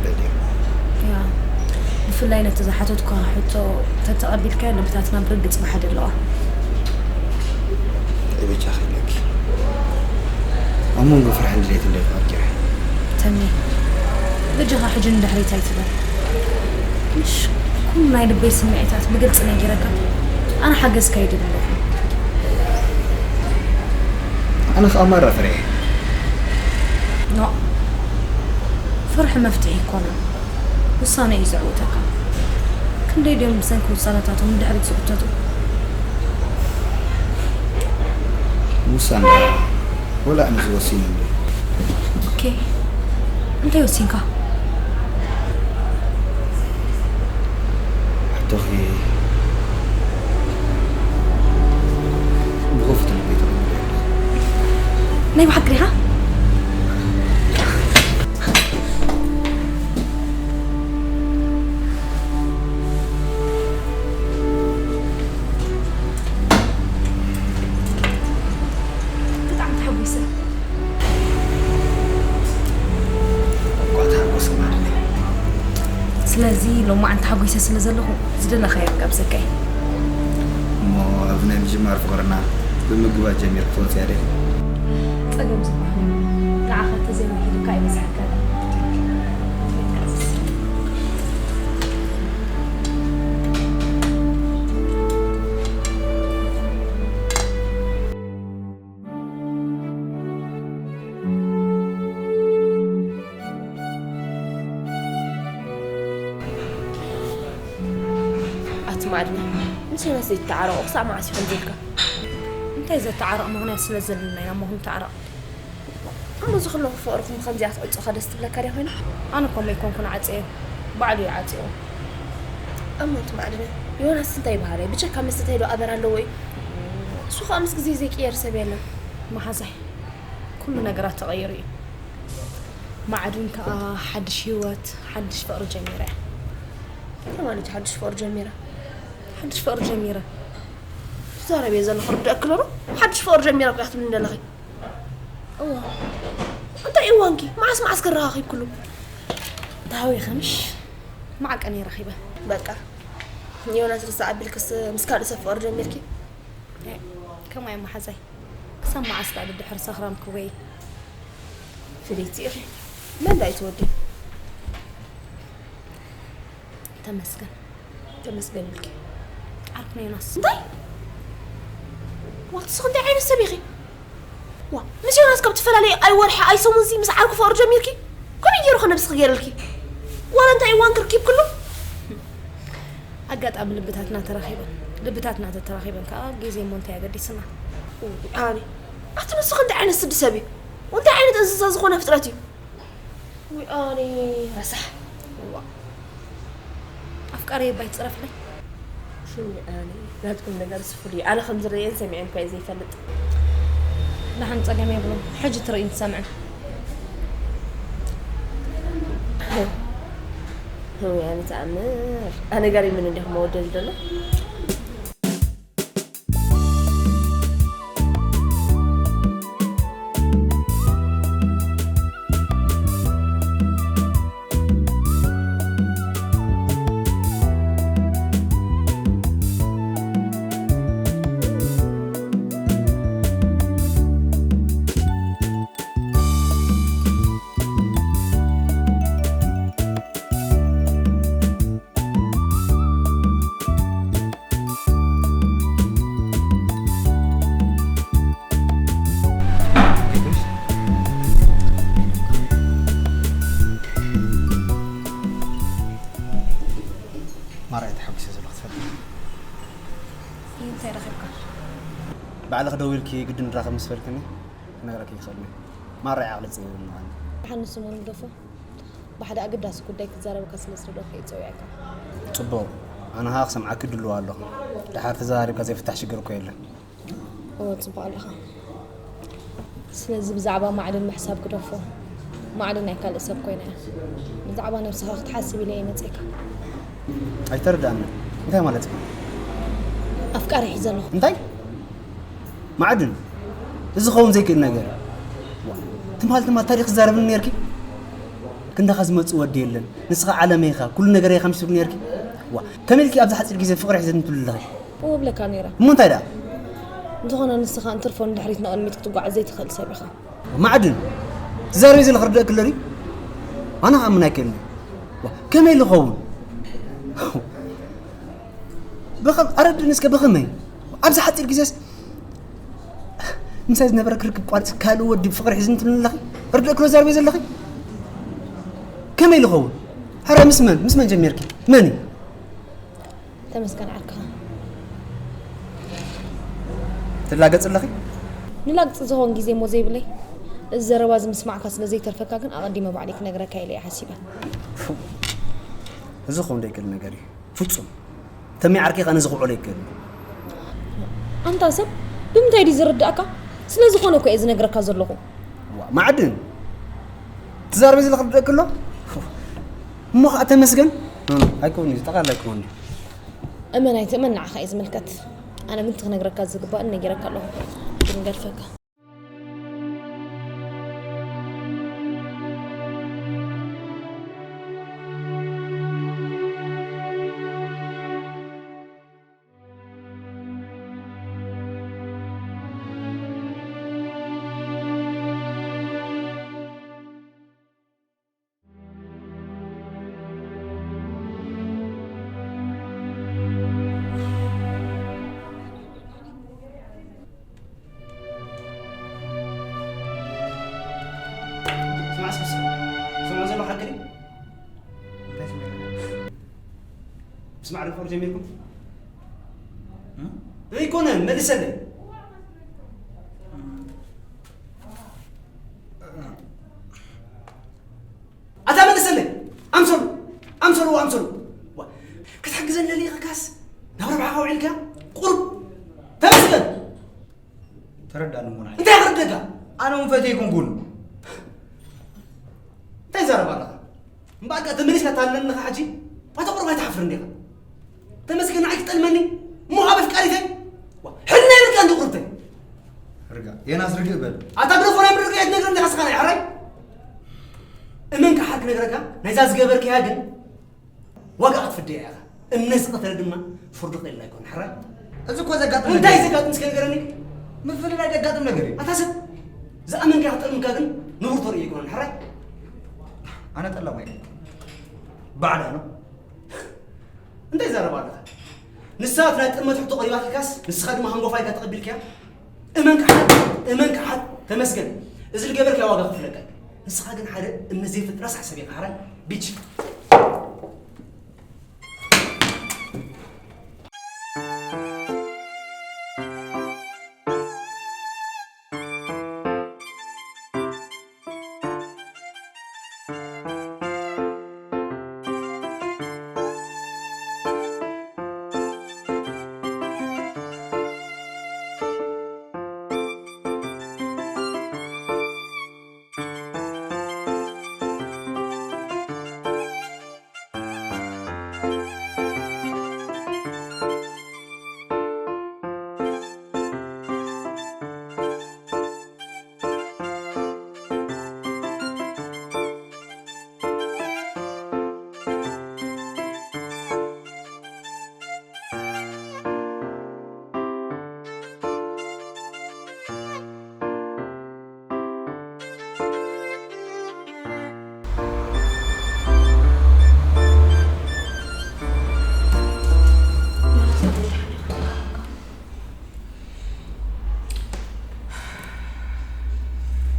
በሊር። ያ። ብፍላይ ነቲ ዝሓተትኳ ሕቶ ተተቐቢልካዮ ልብታትና ብርግጽ ብሓደ ኣለዋ። እንታይ በጃኺ ኢለኪ? ኣብ መንጎ ፍርሕን ድሌትን ዶ ይፈርቂ? ተሜ፣ በጃኻ ሕጂ ንድሕሪት ኣይትበል። ምሽ ኩሉ ናይ ልበይ ስምዒታት ብግልጺ ነጊረካ፣ ኣነ ሓገዝካ ይደሊ ኣለኹ። ኣነ ኸኣ ማራ ፍርሒ። ኖ፣ ፍርሒ መፍትሒ ኣይኮነን። ውሳነ እዩ ዘዕውተካ። ክንደይ ድዮም ብሰንኪ ውሳነታቶም ንድሕሪት ዝጉተቱ? ውሳነ ወላ ኣነ ዝወስን እንዶ። ኦኬ፣ እንታይ ወሲንካ? ሕቶኺ ብኸፉት ልቢ ተቐቢለ ኣለኹ። ናይ ብሓቂ ዲኻ? እኳ ተሓጎሰ ማለት እዩ። ስለዚ ሎማዓንቲ ሓጒሰ ስለ ዘለኹ ዝደለኻዮ ክጋብዘካ እየ። እሞ ኣብዚ ናይ ምጅማር ፍቕርና ብምግባር ጀሚርኪ ትወፅያ ዶ? ጸገም ዝበሃል ንዓኻ እንተዘይወኪሉካ ኣይበዝሓካን። ኣቲ ማዕድና፣ ምስ ዮናስ ዘይትተዓረቑ ክሳዕ መዓስ እዩ ከምዚ ኢልካ? እንታይ ዘተዓርቕ ምኽንያት ስለ ዘለና ኢና እሞ ክንተዓረቕ? እሞ እዚ ኩሉ ፍቕርኹም ብኸምዚኣ ክትዕጾ ከ ደስ ትብለካ ድያ ኮይና? ኣነ እኮ መይኮንኩን ዓጽየ፣ ባዕሉ እዩ ዓጽይዎ። እሞ ኣቲ ማዕድና፣ ዮናስ እንታይ በሃላይ? ብጀካ መስተታይ ዶ ኣበር ኣለዎ እዩ? እሱ ኸኣ ምስ ግዜ ዘይቅየር ሰብ የለን። መሓዛይ፣ ኩሉ ነገራት ተቐይሩ እዩ። ማዕድን ከኣ ሓድሽ ህይወት፣ ሓድሽ ፍቕሪ ጀሚራ እያ። እንታይ ማለት እዩ ሓድሽ ፍቕሪ ጀሚራ? ሓድሽ ፍቕሪ ጀሚረ። ትዛረብዮ ዘለኺ ርድኣኪ ኣሎ ዶ? ሓድሽ ፍቕሪ ጀሚረ እኮ እያ ክትብልኒ ዘለኺ። እዋ። እንታይ እዋንኪ? መዓስ መዓስ ክረኻኺብክሉ? ተሃዊኸ ምሽ? ማዕቀን እየ ረኺበ። በቃ። ዮናስ ርሳዕ ኣቢልክስ ምስ ካልእ ሰብ ፍቕሪ ጀሚርኪ? ኤ፣ ከማይ መሓዛይ። ክሳብ መዓስ ደኣ ድድሕሪ ሰኽራም ክጎይ? ፍልይቲ ኢኺ። መን ደኣ እዩ ትወዲ? ተመስገን። ተመስገን ኢልኪ። ዓርኩ ናይ ዮናስ። እንታይ? ዋትስ እንታይ ዓይነት ሰብ ኢኺ? ዋ፣ ምስ ዮናስ ካብ ትፈላለዩ ኣይ ወርሒ ኣይ ሰሙንሲ ምስ ዓርኩ ፍቕሪ ጀሚርኪ? ከመይ ገይሩ ኸ ነብስኺ ገይረልኪ? ዋላ እንታይ እዋን ክርኪብክሉ? ኣጋጣሚ ልብታትና ተራኺበን። ልብታትና ተተራኺበን ከኣ ግዜ እሞ እንታይ ኣገዲስና? ኣነ ኣቲ ንስኺ እንታይ ዓይነት ስዲ ሰብ እዩ? እንታይ ዓይነት እንስሳ ዝኾነ ፍጥረት እዩ? ውይ ኣነ ረሳሕ። ዋ። ኣፍቃሪ ባይ ትጽረፍለይ። ሽሚ ኣነ ናትኩም ነገር ስፍሉ እዩ። ኣነ ከም ዝረየን ሰሚዐን እኳ እየ ዘይፈልጥ። ደሓን ጸገም የብሉን። ሕጂ ትርእይን ትሰምዕን። ውይ ኣነ ተኣምር። ኣነ ገሪሙኒ እንዲኹም መወደል ዘሎ። ማርያ ተሓጒሰ ዘለኹ ትፈልጥ። እንታይ ረኺብካ? ባዕልኺ ደዊልኪ ግድን ንራኸብ ምስ በልክኒ ክነግረኪ ይኽእል እየ። ማርያ ዓቕሊ ጽን ይብል ምዃኑ። ደሓን ንስሙ ንግደፎ። ብሓደ ኣገዳሲ ጉዳይ ክዛረበካ ስለ ዝደለኹ እየ ጸዊዐካ። ጽቡቕ። ኣነ ኸኣ ክሰምዓኪ ድሉው ኣለኹ። ደሓር ተዘራሪብካ ዘይፍታሕ ሽግር እኮ የለን። እወ፣ ጽቡቕ ኣለኻ። ስለዚ ብዛዕባ ማዕድን ምሕሳብ ግደፎ። ማዕድን ናይ ካልእ ሰብ ኮይና እያ። ብዛዕባ ነብስኻ ክትሓስብ ኢለ እየ መጺእካ። ኣይተረድኣንን። እንታይ ማለት እዩ? ኣፍቃሪ ሒዘ ኣለኹ። እንታይ? ማዕድን? እዚ ክኸውን ዘይክእል ነገር እዩ። ትማል ትማል ታሪኽ ትዛረብኒ ነርኪ? ክንዳኻ ዝመጽእ ወዲ የለን። ንስኻ ዓለመይ ኢኻ፣ ኩሉ ነገረይ ኢኻ ምስ ትብሊ ነርኪ? ዋ፣ ከመይ ኢልኪ ኣብዚ ሓጺር ግዜ ፍቕሪ ሒዘትኒ ትብሊ ኣለኺ? እወ እብለካ ነይረ። እሞ እንታይ ደኣ? እንተኾነ ንስኻ እንትርፎ ንድሕሪት ንቕድሚት ክትጓዓዝ ዘይትኽእል ሰብ ኢኻ። ማዕድን፣ ትዛረቢ ዘለኺ ክርድኣኪ ኣሎ ድዩ? ኣነ ኸኣ ምን ኣይክእልኒ። ዋ፣ ከመይ ኢሉ ኸውን? ብኸም-፣ ኣረድእኒ እስከ ብኸመይ? ኣብዚ ሓጺር ግዜስ ምሳይ ዝነበረ ክርክብ ቋርጽ ካልእ ወዲ ብፍቕሪ ሒዝኒ ትብልኒ ኣለኺ? ርድእኪ ዶ ትዛረቢ ዘለኺ? ከመይ ኢሉ ኸውን? ሕረ ምስ መን? ምስ መን ጀሚርኪ? መን እዩ? ተመስገን ዓርክኻ። ትላገጽ ኣለኺ? ንላግጺ ዝኸውን ግዜ እሞ ዘይብለይ። እዚ ዘረባ እዚ ምስማዕካ ስለ ዘይተርፈካ ግን ኣቐዲመ ባዕለይ ክነግረካ ኢለ እየ ሓሲበ። ፉ፣ እዚ ክኸውን ዘይክእል ነገር እዩ። ፍጹም። ተመይ ዓርከይ ከኣ ነዚ ክውዕሎ ኣይክእልን። ኣንታ ሰብ፣ ብምንታይ ድዩ ዝርድኣካ? ስለ ዝኾነ እኮ እየ ዝነግረካ ዘለኹ። ዋ፣ ማዕድን። ትዛረቢ ዘለኺ ክርድኣኪ ኣሎ? እሞ ኸኣ ተመስገን? ኣይኮን እዩ፣ ጠቕላላ ኣይኮን እዩ። እመን ኣይትእመን ንዓኻ እዩ ዝምልከት። ኣነ ግን እቲ ክነግረካ ዝግባእኒ ነጊረካ ኣለኹ። ግን ገድፈካ። ኣስክስ ስምዑ ዘሎ ሓቂ ድዩ? እንታይ ስምዑ? ምስ ማዕረ ፍቕሪ ጀሚርኩም? እም? ኣይኮነን፣ መልሰለይ። እም። ኣታ መልሰለይ። ኣምሰሉ፣ ኣምሰሉ፣ ኣምሰሉ። ዋ፣ ክትሕግዘኒ ደሊኻ ካስ ናብ ረብሓኻ ውዒልካ? ቁሩብ ተመስገን። ተረዳኒ እሞ ንዓይ። እንታይ ክርደካ? ኣነ እውን ፈትየ ኣይኮንኩን። እንታይ ይዛረብ ኣለኻ? እምበኣር ከኣ ተመሊስካ ታለልኻ ሕጂ፣ ኣታ ቁሩብ ኣይትሓፍርን ዲኻ? ተመስገን ንዓይ ትጠልመኒ? እሞ ኣብ ኣፍቃሪተይ? ዋ፣ ሕልና የብልካን ዶ ቁርብተይ? ርጋ፣ ዮናስ ርግእ በል። ኣታ ግደፎ ናይ ምርግእ ኣይትነግረኒ ኢኻ እስኻ ናይ ሕራይ? እመን ከሓር ክነግረካ፣ ናይዛ ዝገበርካያ ግን ዋጋ ክትፍድያ ኢኻ። እምነት ዝቐተለ ድማ ፍርዱ ቀሊል ኣይኮነን። ሕራይ? እዚ እኮ ዘጋጥም እንታይ ነገር እዩ። ዘጋጥም እስከ ንገረኒ? ምፍልላይ ዘጋጥም ነገር እዩ። ኣታ ሰብ ዝኣመንካ ክጠልምካ ግን ንቡር ተርእዮ ኣይኮነን። ሕራይ? ኣነ ጠላም ኣይኮንኩን። ባዕላ ነው። እንታይ ይዛረብ ኣለኻ? ንሳ እቲ ናይ ጥልመት ሕቶ ቀሪባትልካስ ንስኻ ድማ ሃንጎፋ ኢልካ ተቐቢልካያ? እመን ከሓድ፣ እመን ከሓድ፣ ተመስገን። እዚ ዝገበርካዮ ዋጋ ክፍለካ እዩ። ንስኻ ግን ሓደ እምነት ዘይፈጥር ረሳሕ ሰብ ኢኻ። ሕራይ? ቢች።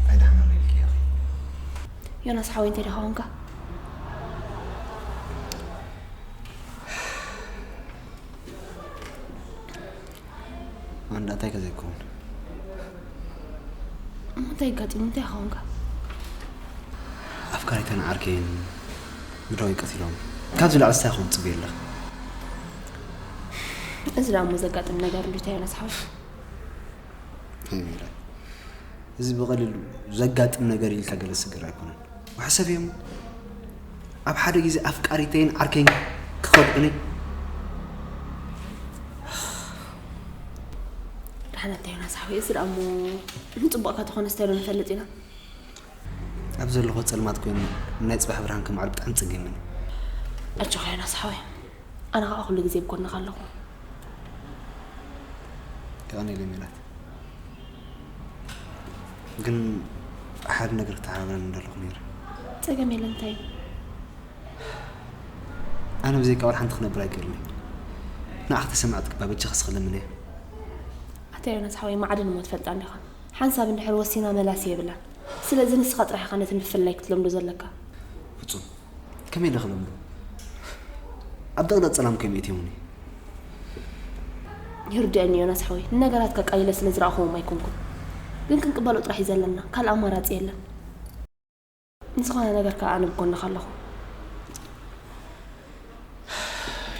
ኣይደሓን ኢልኪ ኢኺ። ዮናስ ሓወይ፣ እንታይ ደኣ ኾንካ? ኣንዳ እንታይ ከዘይከውን? እሞ እንታይ ኣጋጢሙ? እንታይ ኾንካ? ኣፍቃሪተን ዓርከይን ምድራዊ ቀቲሎም። ካብዚ ላዕሊ እንታይ ክኸውን ትጽበይ ኣለኺ? እዚ ደኣ እሞ ዘጋጥም ነገር እንድዩ፣ እንታይ ዮናስ ሓወይ? ኣይ ሜላት፣ እዚ ብቐሊሉ ዘጋጥም ነገር ኢልካ ገለ ዝስገር ኣይኮነን። ወሕሰብ እየ እሞ፣ ኣብ ሓደ ግዜ ኣፍቃሪተይን ዓርከይን ክኸድዑኒ። ደሓን ኣንታ ዮናስ ሓወይ፣ እዚ ደኣ እሞ ንጽቡቕካ ተኾነስ እንታይ ዶ ንፈልጥ ኢና? ኣብ ዘለኹ ጸልማት ኮይኑ ናይ ጽባሕ ብርሃን ከማዕብል ብጣዕሚ ጸጊሙኒ። ኣጆኻ ዮናስ ሓወይ፣ ኣነ ኸኣ ኩሉ ግዜ ኣብ ጎንኻ ኣለኹ። የቐንየለይ ሜላት። ግን ሓደ ነገር ክተሓባበረኒ ምደለኹ ነይረ። ጸገም የለን፣ እንታይ እዩ? ኣነ ብዘይካ ዋላ ሓንቲ ክነብር ኣይክእልን እየ። ንዓኺ ተሰማዕትኪ እባ በጃኺ እስኺ ለምንያ። ኣታ ዮናስ ሓወይ፣ ማዕድን እሞ ትፈልጣ እንዲኻ። ሓንሳብ እንድሕር ወሲና መላሲ የብላን። ስለዚ ንስኻ ጥራሕ ኢኻ ነቲ ምፍልላይ ክትለምዶ ዘለካ። ፍጹም፣ ከመይ ኢለ ክለምዶ? ኣብ ደቕደቕ ጸላም ከመይ እትዮምኒ? ይርድኣኒ ዮናስ ሓወይ፣ ንነገራት ከቃሊለ ስለ ዝረኣኹዎም ኣይኮንኩን። ግን ክንቅበሎ ጥራሕ እዩ ዘለና፣ ካልእ ኣማራጺ የለን። ንዝኾነ ነገር ከኣ ኣነ ኣብ ጎንኻ ኣለኹ።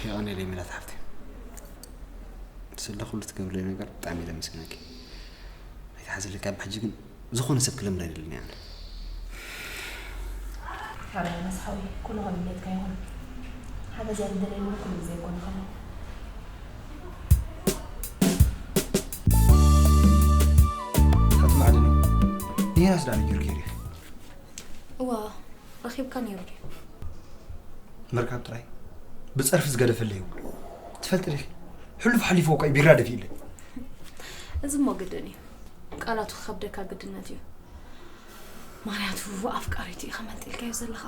የቐንየለይ ሜላት ሓፍተይ። ስለ ኩሉ ትገብርለይ ነገር ብጣዕሚ እየ ለመስግነኪ። ኣይትሓዝለይ፣ ካብ ሕጂ ግን ዝኾነ ሰብ ክለምድ ኣይደልን እየ ኣነ። ሓራይ ዮናስ ሓወይ፣ ኩሉ ከም ድሌትካ ይኹን። ሓገዝ እያ ትደልየኒ ኩሉ ግዜ ኣብ ጎንኻ ኣለኹ። ሓንቲ ማዕድን እዩ። ንሄናስ ደኣ ነጊሩኪ ዲኺ? እዋ፣ ረኺብካ ነይሩ ድዩ? ምርካብ ጥራይ ብጸርፊ ዝገደፈለይ የብሉ። ትፈልጢ ዲኺ? ሕሉፍ ሓሊፍዎ እኳ እዩ ቢራ ደፊእለይ። እዚ እሞ ግድን እዩ። ቃላቱ ክኸብደካ ግድነት እዩ። ምኽንያቱ ኣፍቃሪቱ ኢኻ መንጢልካዮ ዘለኻ።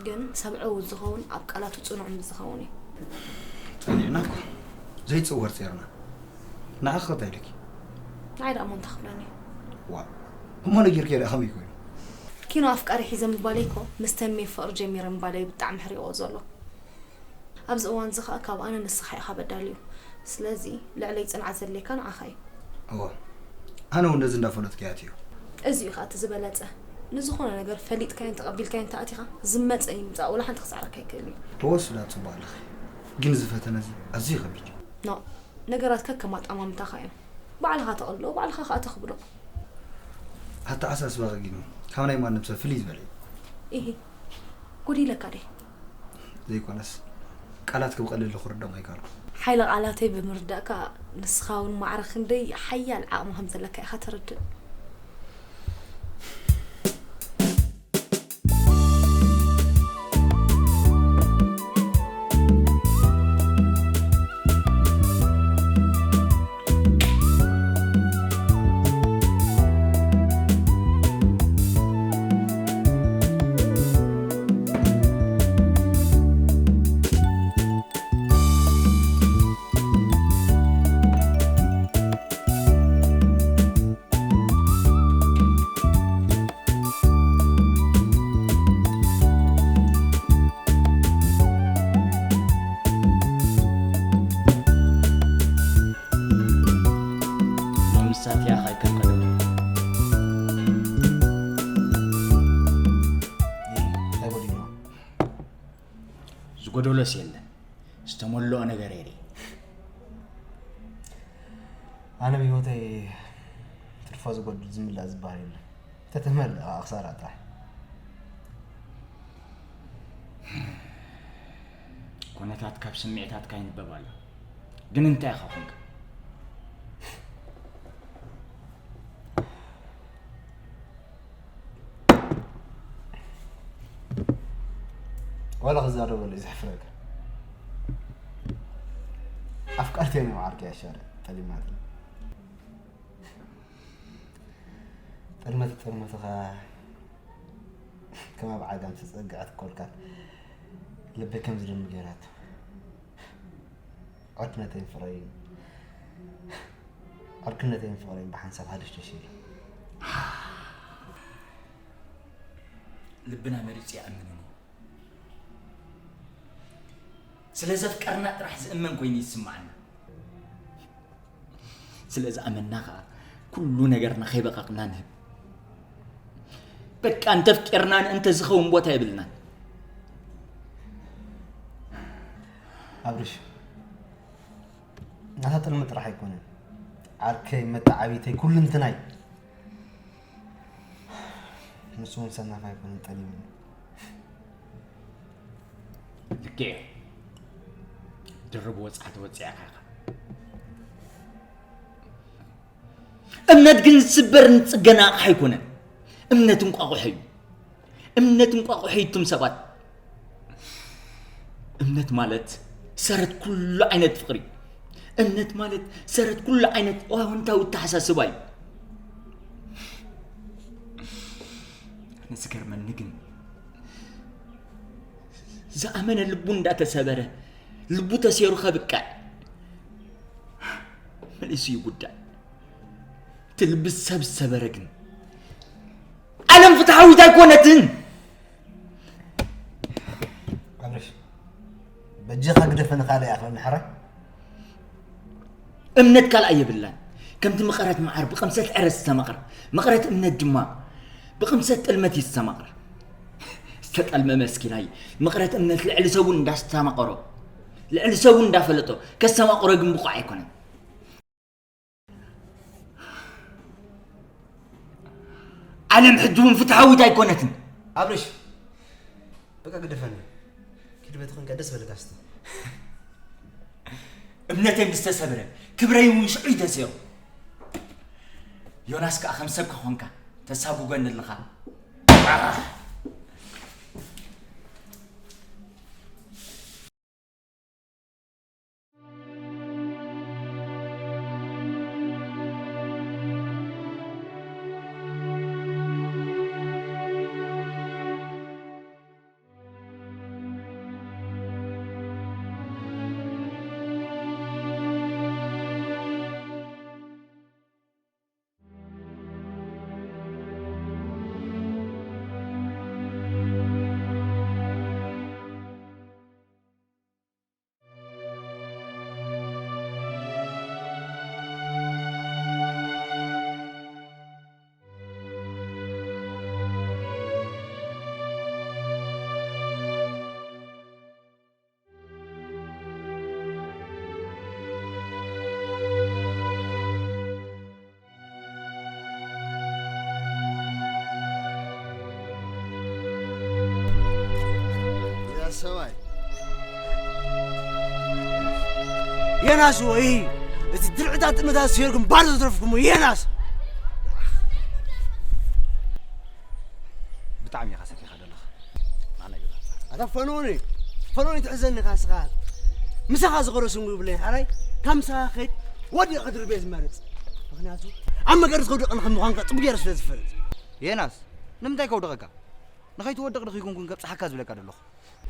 ግን ሰብ ዕዉት ዝኸውን ኣብ ቃላቱ ጽኑዕ ምስ ዝኸውን እዩ። ጸኒዕና እኮ ዘይጽወር ጸይርና። ንዓኺ ከ እንታይ ኢሉኪ? ንዓይ ደኣ እሞ እንታይ ክብለኒ? ዋእ፣ እሞ ነጊርክዮ ደኣ ከመይ ኮይኑ? ኪ፣ ግን ኣፍቃሪ ሒዘ ምባለይ እኮ ምስ ተሜ ፍቕሪ ጀሚረ ምባለይ ብጣዕሚ ሕሪቕዎ ዘሎ። ኣብዚ እዋን እዚ ኸኣ ካብ ኣነ ንስኻ ኢኻ በዳሊ እዩ። ስለዚ ልዕለይ ጽንዓት ዘድልየካ ንዓኻ እዩ። እወ፣ ኣነ እውን ነዚ እንዳፈለጥኩ እየ ኣትዮ። እዚ እዩ ኸኣ እቲ ዝበለጸ። ንዝኾነ ነገር ፈሊጥካዮን ተቐቢልካዮን እንተኣቲኻ ዝመጸ ይምጻእ ወላ ሓንቲ ክስዕረካ ኣይክእልን እዩ። እወ፣ ሱዳን ጽቡቕ ኣለኺ። ግን እዚ ፈተነ እዚ ኣዝዩ ከቢድ እዩ። ኖ፣ ነገራት ከከም ኣጠማምታኻ እዮም። ባዕልኻ ተቐልሎ፣ ባዕልኻ ኸኣ ተኽብዶ። ኣተሓሳስባኺ ግን ካብ ናይ ማንም ሰብ ፍልይ ዝበለ እዩ። ኢሂ፣ ጎዲለካ ድየ? ዘይኮነስ፣ ቃላትኪ ብቐሊሉ ክርድኦም ኣይከኣልኩን። ሓይሊ ቃላተይ ብምርዳእካ፣ ንስኻ እውን ማዕረ ክንደይ ሓያል ዓቕሚ ከም ዘለካ ኢኻ ተረድእ። ሎምሳት ያኻ ኣይከልከለሉ። እንታይ ጎዲልዎ? ዝጎደሎስ የለን። ዝተመልኦ ነገር የርኢ። ኣነ ብህይወተይ ትርፎ ዝጎድል ዝምላእ ዝበሃል የለን። ተተመልእ ከዓ ክሳራ ጥራሕ። ኩነታት ካብ ስምዒታትካ ይንበብ ኣሎ። ግን እንታይ ኢኻ ኮንካ? ዋላ ክዛረበሉ እዩ ዘሕፍረካ። ኣፍቃርተይ ነው ዓርኪ ያሻረ ጠሊማት። ጠልመት ጠልመትኻ ከም ኣብ ዓጋም ተጸግዐት ኮልካ ልበይ ከም ዝደሚ ገይራቶ። ዕርክነተይን ፍቕረይን፣ ዕርክነተይን ፍቕረይን ብሓንሳብ ሃደሽደሽ ኢሉ። ልብና መሪጹ ይኣምንን እዩ። ስለ ዘፍቀርና ጥራሕ ዝእመን ኮይኑ ይስምዓና። ስለ ዝኣመንና ኸኣ ኩሉ ነገርና ከይበቐቕና ንህብ። በቃ እንተፍቂርና እንተ ዝኸውን ቦታ የብልናን። ኣብርሽ፣ ናታ ጥልሚ ጥራሕ ኣይኮነን። ዓርከይ፣ መተዓቢተይ፣ ኩልንትናይ። ንሱ እውን ሰናፍ ኣይኮነን፣ ጠሊሙኒ። ልክዕ። ድርብ ወጽዓ ተወጺዕካ ኢኻ። እምነት ግን ዝስበርን ዝጽገን ኣቕሓ ኣይኮነን። እምነት እንቋቑሖ እዩ። እምነት እንቋቑሖ እዩ እቱም ሰባት። እምነት ማለት ሰረት ኩሉ ዓይነት ፍቕሪ እዩ። እምነት ማለት ሰረት ኩሉ ዓይነት ኣወንታዊ ኣተሓሳስባ እዩ። ኣነ ዝገርመኒ ግን ዝኣመነ ልቡ እንዳተሰበረ፣ ልቡ ተሴሩ ከብቅዕ መሊሱ ይጉዳእ። እቲ ልቢ ሰብ ዝሰበረ ግን ዓለም ፍትሓዊት ኣይኮነትን። ኣብርሽ፣ በጃኻ ግደፈኒ፣ ካልእ ይኣኽለኒ ሕራይ። እምነት ካልኣይ የብላን። ከምቲ መቐረት መዓር ብቕምሰት ዕረ ዝተመቕረ፣ መቐረት እምነት ድማ ብቕምሰት ጥልመት እዩ ዝተመቕረ። ዝተጠልመ መስኪናይ፣ መቐረት እምነት ልዕሊ ሰቡ እንዳስተማቐሮ፣ ልዕሊ ሰቡ እንዳፈለጦ፣ ከስተማቕሮ ግን ብቑዕ ኣይኮነን። ዓለም ሕጂ እውን ፍትሓዊት ኣይኮነትን። ኣብርሽ፣ በቃ ግደፈኒ። ኪድ በቲ ኮንካ ደስ በለካ እስቲ። እምነተይ ምስ ተሰብረ፣ ክብረይ እውን ሽዑ እዩ ተሰይሩ። ዮናስ ከኣ ከም ሰብ ከኾንካ ተሳጉገኒ ኣለኻ። የናስ ወይ እቲ ድርዕታት ጥመታት ሲርኩም ባዶ ዝትረፍኩም የናስ። ብጣዕሚ ኢኻ ሰቲኻ ዘለኻ። ኣታ ፈኖኒ፣ ፈኖኒ ትሕዘኒ ኢኻ ንስኻ። ምሳኻ ዝኸዶ ስንጉ ይብለይ ሓራይ። ካብ ምሳኻ ከይድ ወዲቕ ክትርቤ ዝመርጽ። ምኽንያቱ ኣብ መገዲ ዝኸዱ ቀን ከም ምዃንካ ጽቡቅ ገይረ ስለ ዝፈልጥ። የናስ፣ ንምንታይ ከውድቐካ? ንኸይትወድቕ ዶ ከይኮንኩን ከብጽሓካ ዝብለካ ዘለኹ?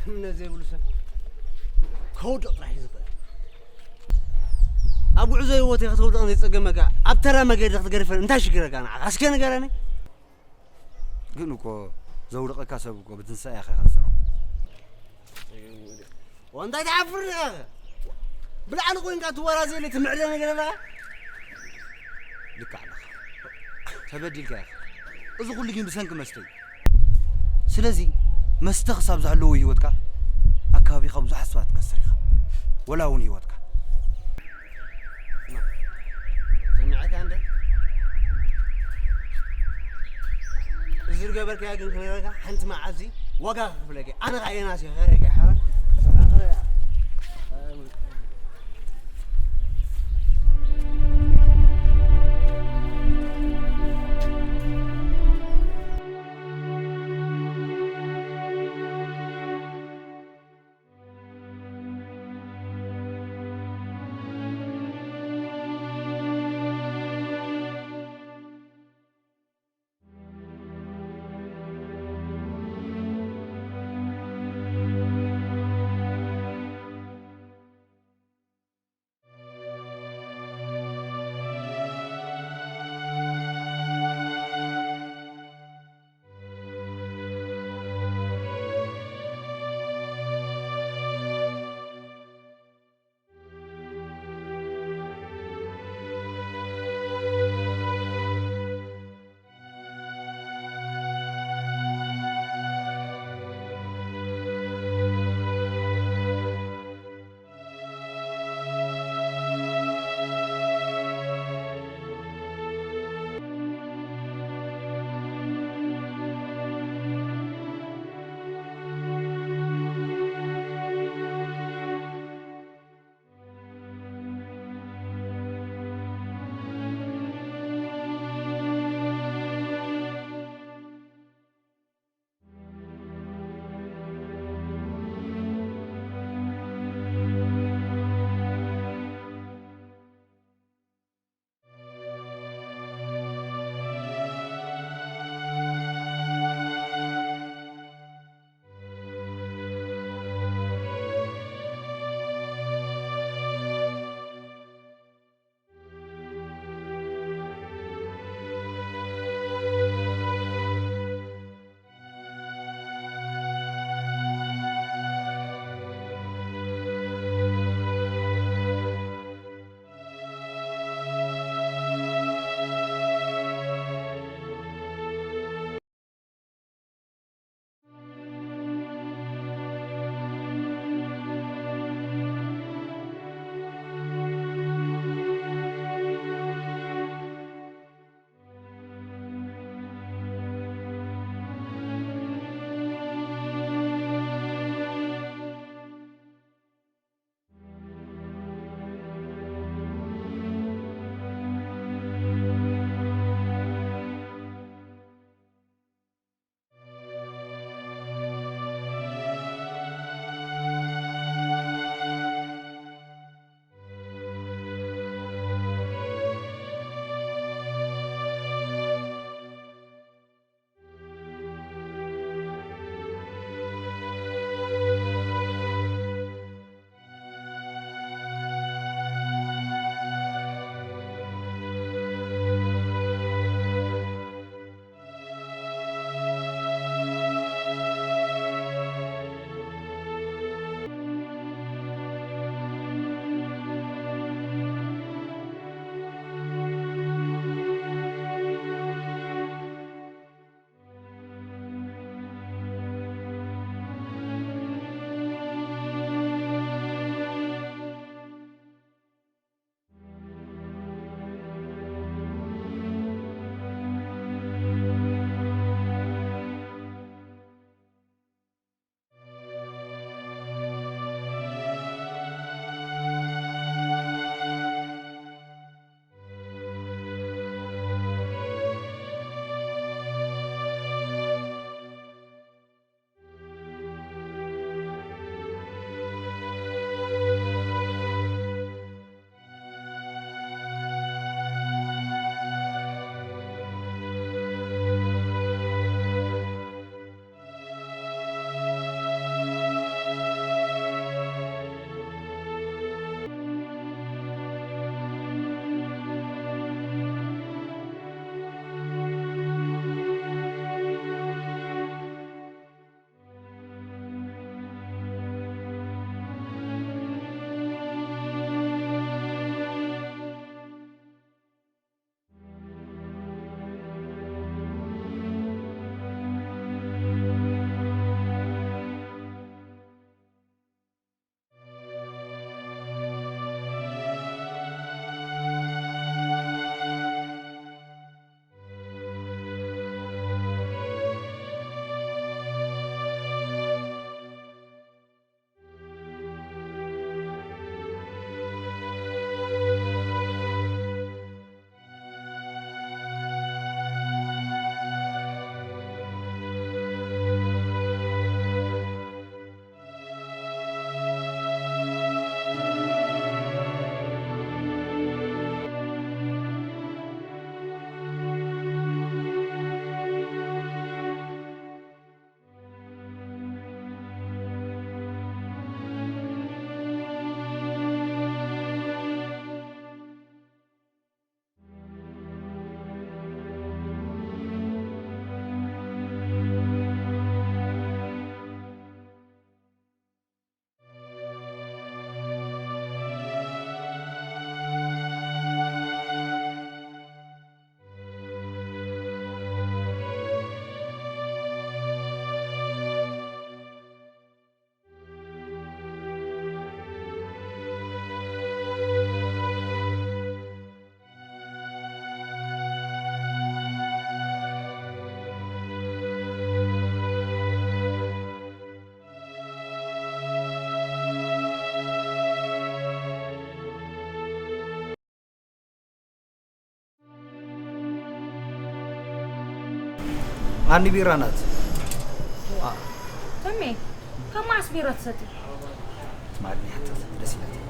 እምነት ዘይብሉ ሰብ ከውድቕ ጥራሕ እዩ ዝኽእል። ኣብ ጉዕዞ ህይወት ክትወድቕ ዘይጸገመካ ኣብ ተራ መገዲ ክትገድፈን እንታይ ሽግረካ ንዓኻ? እስከ ንገረኒ። ግን እኮ ዘውድቐካ ሰብ እኮ ብትንሳኤ ኢኻ ከትስዕሮ። ወንታይ ትሓፍር ዲኻ? ብላዕሊ ኮይንካ ትወራዘየለይ ትምዕደ ነገር ኣለኻ? ልክዕ ኣለኻ። ተበዲልካ ኢኻ። እዚ ኩሉ ግን ብሰንኪ መስተ እዩ። ስለዚ መስተ ክሳብ ዝሃለዎ ህይወትካ ኣካባቢኻ ብዙሓት ሰባት ትከስር ኢኻ። ወላ እውን ህይወትካ። ሰሚዐካ እንደ? እዚ ዝገበርካዮ ግን ክነግረካ ሓንቲ መዓልቲ ዋጋ ከኽፍለካ። ኣነ ኸኣ የናስ እየ፣ ከረጋ ሓራ። ኣኒ ቢራ ናት። ተሜ፣ ካብ መዓስ ቢራ ትሰቲ? ትማሊ ሓታ ደስ ኢላትኒ።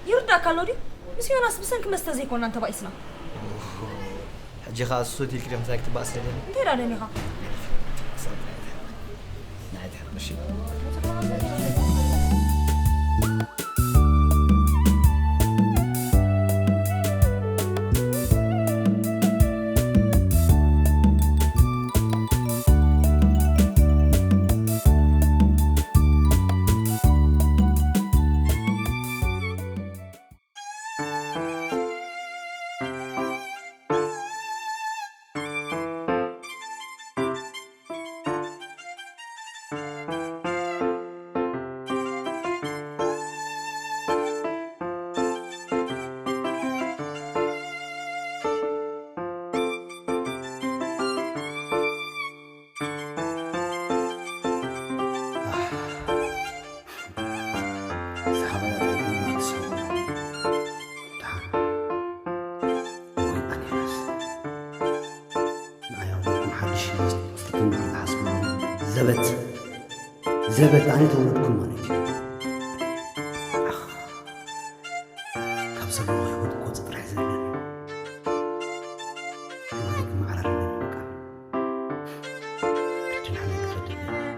ይርዳእካ ኣሎ ድዩ? ምስ ዮናስ ብሰንኪ መስተ ዘይኮናን ተባኢስና። ሕጂ ኸኣ ሱት ኢልኪ ዲኹም እንታይ ክትባእስ ደልየኒ? እንታይ ደኣ ደሊኻ? ናይ ድሕር ምሽ። ዘበት ዘበት ኣነ ተወለድኩም ማለት እዩ። ካብ ዘለኹ ህይወት ቆጽ ጥራሕ ዘለኒ ህይወት ክመዓራረለኒ በቃ። ግድን ሓመድ ክፈደለኒ።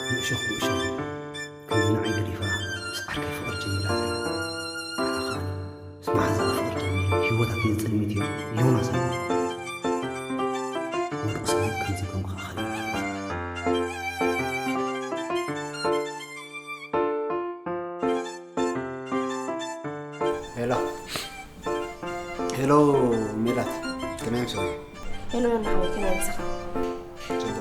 ንእሾኽ ብእሾኽ ከምዚ ንዓይ ገዲፋ ምስ ዓርከይ ፍቕሪ ጀሚራ ዘላ። ኣታ ኸኣ ምስ መሓዛኣ ፍቕሪ ጀሚረ ህይወታተይ ዝጽልሚት እዮ ዮናስ ኣሎ። ምሩቕ ሰብ ከምዚ ኮንካ ኸሊል። ሄሎ ሄሎ ሜላት፣ ከመይ ምሰሉ? ሄሎ ዮና ሓወይ፣ ከመይ ምሳኻ? ጽቡቕ።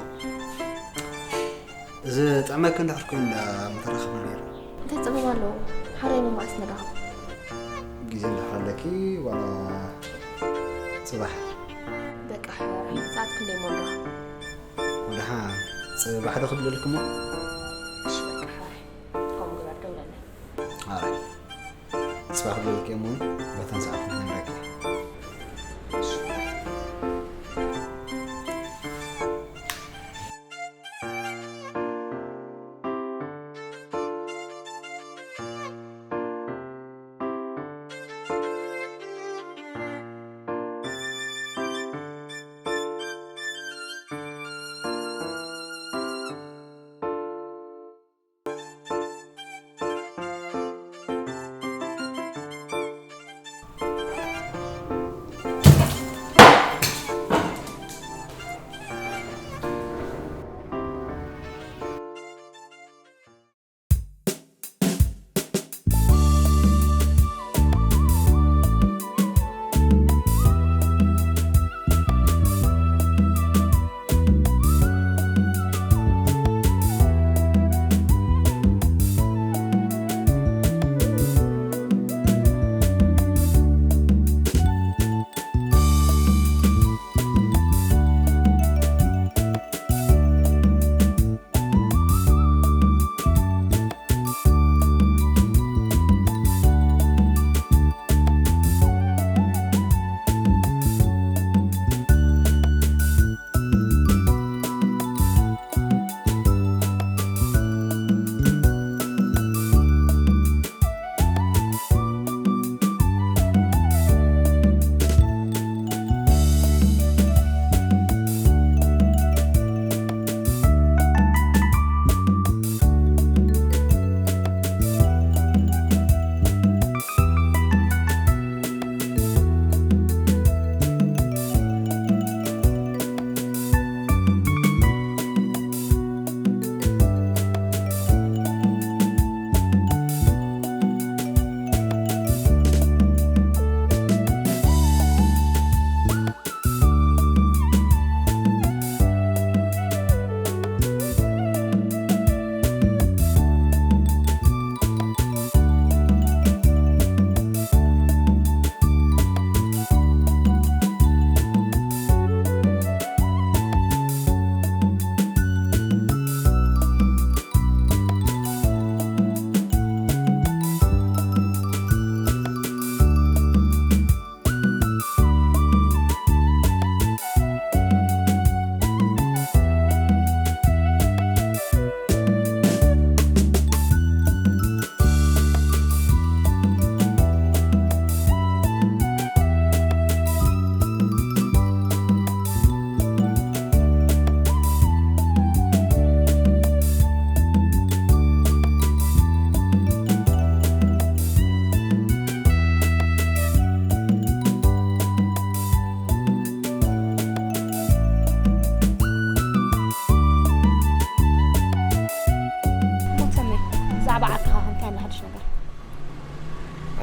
እዚ ጥዕመኪ እንድሕር ኮይኑ እንዳ ምተራኸብና ነይሩ። እንታይ ጸገም ኣለዎ? ሓራይ መዓስ ንራኸብ? ግዜ እንድሕር ኣለኪ ዋላ ጽባሕ? በቃ ሓራይ፣ ሰዓት ክንደይ እሞ ንራኸብ? ወድሓ ጽባሕ ዶ ክብለልኪ እሞ? እሺ በቃ ሓራይ፣ ከምኡ ግበር፣ ደውለለይ። ሓራይ። ጽባሕ ክብለልኪ እሞ በተን ሰዓት ክነግረኪ።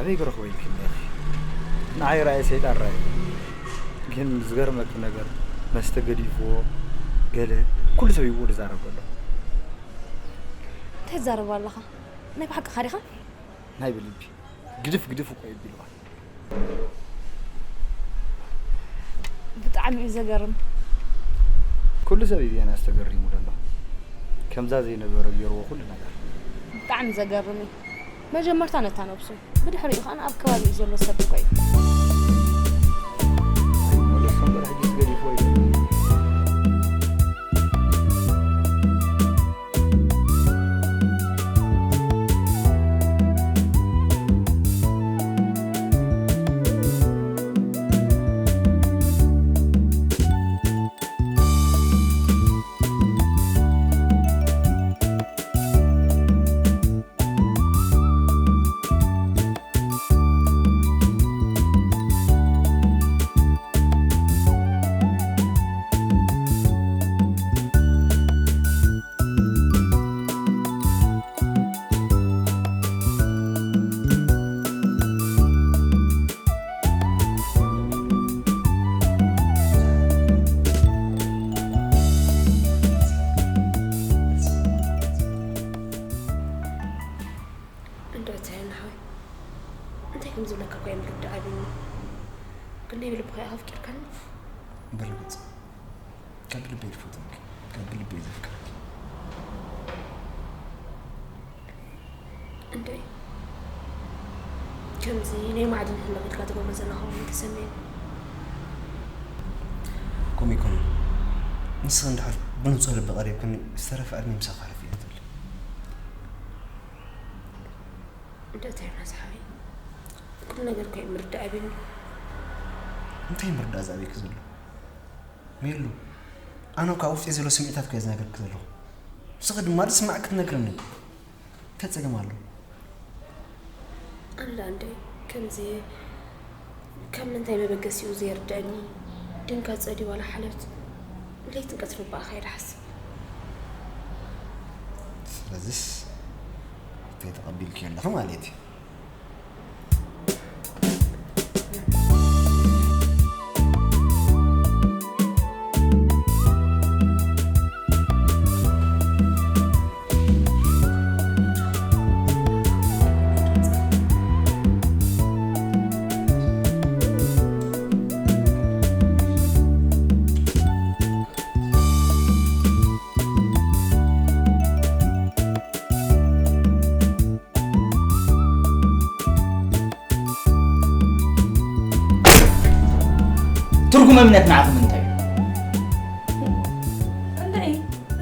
ከመይ ክረኽቦ ኢልክኒ ኢኺ? ንዓይ ራእየ ሰይጣን ራእየ። ግን ዝገርመኪ ነገር መስተ ገዲፍዎ ገለ ኩሉ ሰብ ይብኡ ዝዛረብ ዘሎ። እንታይ ትዛረብ ኣለኻ? ናይ ብሓቅኻ ዲኻ? ናይ ብልቢ ግድፍ ግድፍ እኮ የቢልዋ። ብጣዕሚ እዩ ዘገርም። ኩሉ ሰብ እዩ ዜናስ ተገሪሙ ዘሎ። ከምዛ ዘይነበረ ገይርዎ ኩሉ ነገር። ብጣዕሚ ዘገርም እዩ። መጀመርታ ነታ ነብሱ ብድሕሪኡ ከኣ ኣብ ከባቢኡ ዘሎ ሰብ እኮ እዩ። ኣይመለሶም በር ሕጂስ ገዲፍዎ እዩ። እንዶ እተየን ሓወይ እንታይ ከም ዝብለካ እኮ የምርዳእ ኣቢኒ ግን ናይ ብልብኻ ኢኻ ኣፍቂርካኒ በርግጽ ካብ ልበይ ዝፈትወኪ ካብ ልበይ ዘፍቅረኪ እንደ ከምዚ ናይ ማዕድን ህልቕ ኢልካ ትገብሮ ዘለኻ እውን ተሰሚዑ ከምኡ ይኮነ ንስኺ እንድሕር ብንጹህ ልቢ ቀሪብክኒ ዝተረፈ ዕድመ ምሳኺ ሕለፍ እየ ትብል እንደ እንታይ ዮናስ ሓወይ ኩሉ ነገር እኮ ምርዳእ ኣቢኒ እንታይ ምርዳእ ዝኣበይኪ ዘሎ ሜሉ ኣነ ካብ ውሽጢ ዘሎ ስምዒታት እኮ ዝነገርኪ ዘለኹ ንስኺ ድማ ዝስማዕ ክትነግርኒ እንታይ ጸገም ኣሎ ኣላ እንደ ከምዚ ካብ ምንታይ መበገሲኡ ዘይርድኣኒ ድንጋጸ ድዩ ዋላ ሓልዮት ለይትን ቀትርን ብኣኻ እየ ዝሓስብ ስለዚስ ሕቶይ ተቐቢልክዮ ኣለኺ ማለት እዩ ትርጉም እምነት ንዓኹም እንታይ እዩ? እንታይ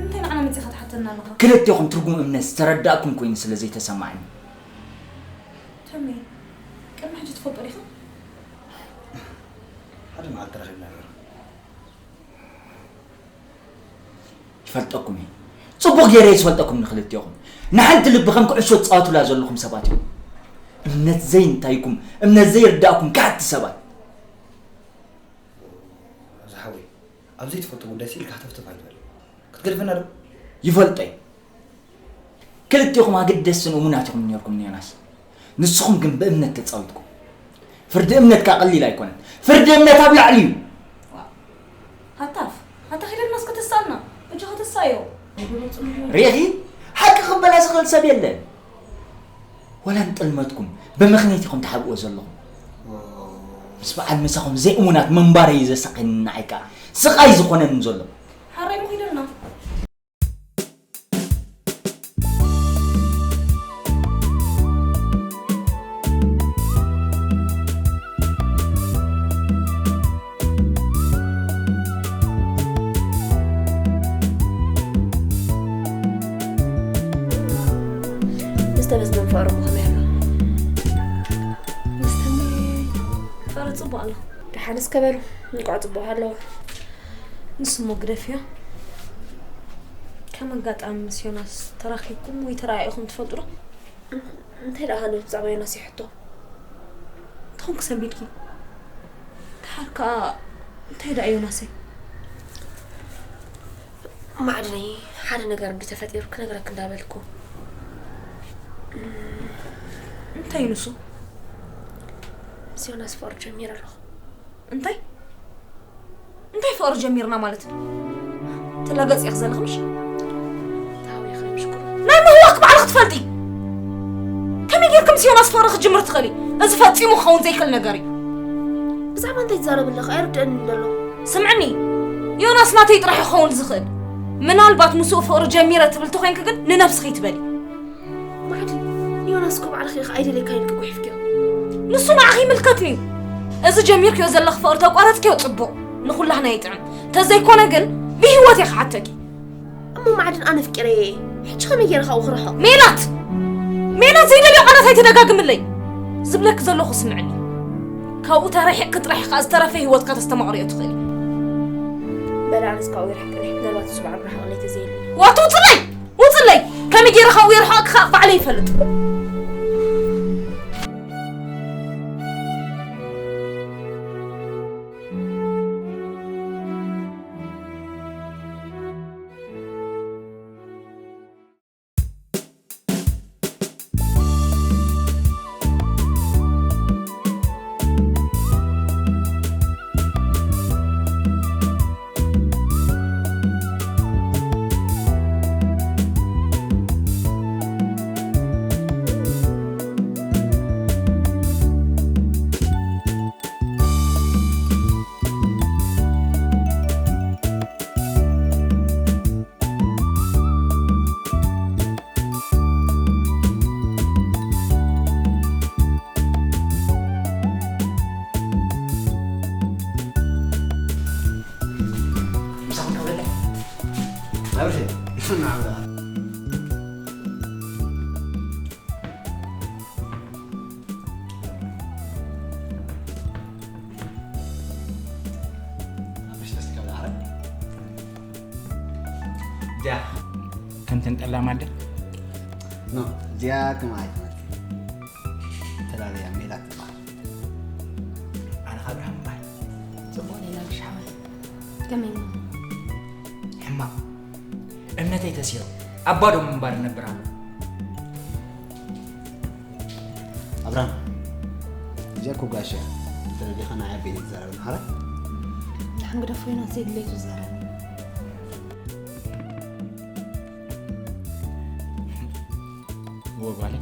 እንታይ ንዓና መፂኻ ትሓተና ኣለኻ? ክልቴኹም ትርጉም እምነት ዝተረዳእኩም ኮይኑ ስለ ዘይተሰማዕኒ። ተሜ ቅድሚ ሕጂ ትፈልጦ ዲኻ? ሓደ መዓልቲ ተራኺብና ነይሩ ይፈልጠኩም እየ። ጽቡቕ ገይረ እየ ዝፈልጠኩም ንኽልቴኹም። ንሓንቲ ልቢ ከም ኩዕሾ ትጻወቱላ ዘለኹም ሰባት እዮም። እምነት ዘይንታይኩም፣ እምነት ዘይርዳእኩም ከሓድቲ ሰባት። ዝሓወይ ኣብ ዘይትፈልጦ ጉዳይ ስኢልካ ሃተፍተፍ ኣይትበል ክትገድፈና ዶ ይፈልጦ እየ። ክልቴኹም ኣገደስትን እሙናት ኢኹም ነርኩም ዮናስ። ንስኹም ግን ብእምነት ተጻዊትኩም። ፍርዲ እምነት ከኣ ቀሊል ኣይኮነን። ፍርዲ እምነት ኣብ ላዕሊ እዩ። ሃታፍ ኣታ ኺደልና እስከ ተሳልና እጆ ከተሳዮ ርኢኺ ሓቂ ክበላ ዝኽእል ሰብ የለን። ወላ ንጥልመትኩም ብምኽንያት ኢኹም ትሓብእዎ ዘለኹም። ምስ በዓል ምሳኹም ዘይእሙናት ምንባረይ እዩ ዘሳቕየኒ ንዓይ ከኣ ስቓይ ዝኾነኒ ዘሎ። ሓራይ ሞ ኺደልና ምስ ተመስገን ፍቕሪ ሞ ከመይ ኣሎ? ምስ ተሜ ፍቕሪ ጽቡቕ ኣሎ። ደሓን እስከ በሉ እንቋዕ ጽቡቕ ኣለዋ። ንሱ ሞ ግደፍዮ። ከም ኣጋጣሚ ምስ ዮናስ ተራኺብኩም ወይ ተረኣኢኹም ትፈልጡ ዶ? እንታይ ደኣ ካልኦት ብዛዕባ ዮናስ ይሕቶ? እንታይ ኮንኪ ሰንቢድኪ? ደሓር ከኣ እንታይ ደኣ ዮናሰይ? ማዕድነይ ሓደ ነገር እንዲ ተፈጢሩ ክነግረክ እንዳበልኩ እንታይ ንሱ? ምስ ዮናስ ፍቕሪ ጀሚረ ኣለኹ። እንታይ እንታይ ፍቕሪ ጀሚርና ማለት? ትላገጽ ኢኺ ዘለኺ ምሽ? ታዊ ኸምሽኩ ናይ ምህዋክ ባዕልኺ ትፈልጢ። ከመይ ጌርኪ ምስ ዮናስ ፍቕሪ ክትጅምሪ ትኽእሊ? እዚ ፈጺሙ ክኸውን ዘይክእል ነገር እዩ። ብዛዕባ እንታይ ትዛረብ ኣለኻ? ኣይርድአንን ዘሎ። ስምዕኒ፣ ዮናስ ናተይ ጥራሕ ክኸውን ዝኽእል። ምናልባት ምስኡ ፍቕሪ ጀሚረ ትብል ተኾይንኪ ግን ንነብስኺ ትበሊ። ማዕድን፣ ዮናስ እኮ ባዕልኺ ኢኺ ኣይደለካ ኢልኪ ጉሒፍክዮ። ንሱ ንዓኺ ይምልከትኒ እዩ። እዚ ጀሚርክዮ ዘለኺ ፍቕሪ ተቋረጽክዮ ጽቡቕ፣ ንኹላህና ይጥዕም። ተዘይኮነ ግን ብህይወት እየ ክሓተኪ። እሞ ማዕድን ኣነ ፍቂረየ እየ። ሕጂ ከመይ ገይረ ካብኡ ክርሕቕ? ሜላት! ሜላት ዘይደልዮ ቃላት ኣይተደጋግምለይ። ዝብለኪ ዘለኹ ስምዕኒ። ካብኡ ተረሒቕኪ ጥራሕ ኢኻ ዝተረፈ ህይወትካ ተስተማቕርዮ ትኽእሊ። በላ ኣነስ ካብኡ ይርሕቅኒ። ምናልባት ንሱ ባዕሉ ርሕቕኒ ተዘይሉ። ዋት ውፅለይ! ውፅለይ! ከመይ ገይረ ካብኡ የርሕቐኪ ኸዓ ባዕለይ ይፈልጥ። ምሳኹም ከብለለ። ኣብርሽ፣ ንዓም ደኣ። ኣብርሽ፣ ደስ ካብ ደኣ። ዲያ፣ ከምተን ጠላም ኣደ? ኖ፣ ዲያ ከም ኣይትመልክ። ተላለያ ሜላት ትበሃል። ኣነ ካብ ብርሃን እምበኣር። ጽቡቕ ሌላ ብሻሓዋይ። ከመይ እሞ? ሕማቕ። እምነተይ ተሲሩ። ኣብ ባዶ ምንባር እነብር ኣሎ። ኣብርሃም፣ እዚኣ እኮ ጋሻ እያ። እንተ ደሊኻ ንዓይ ኣቢለ ይዛረብ፣ ሓራይ? ደሓን ግደፎ፣ ዮናስ፣ ዘይድሌቱ ይዛረብ። እወ ጓለይ፣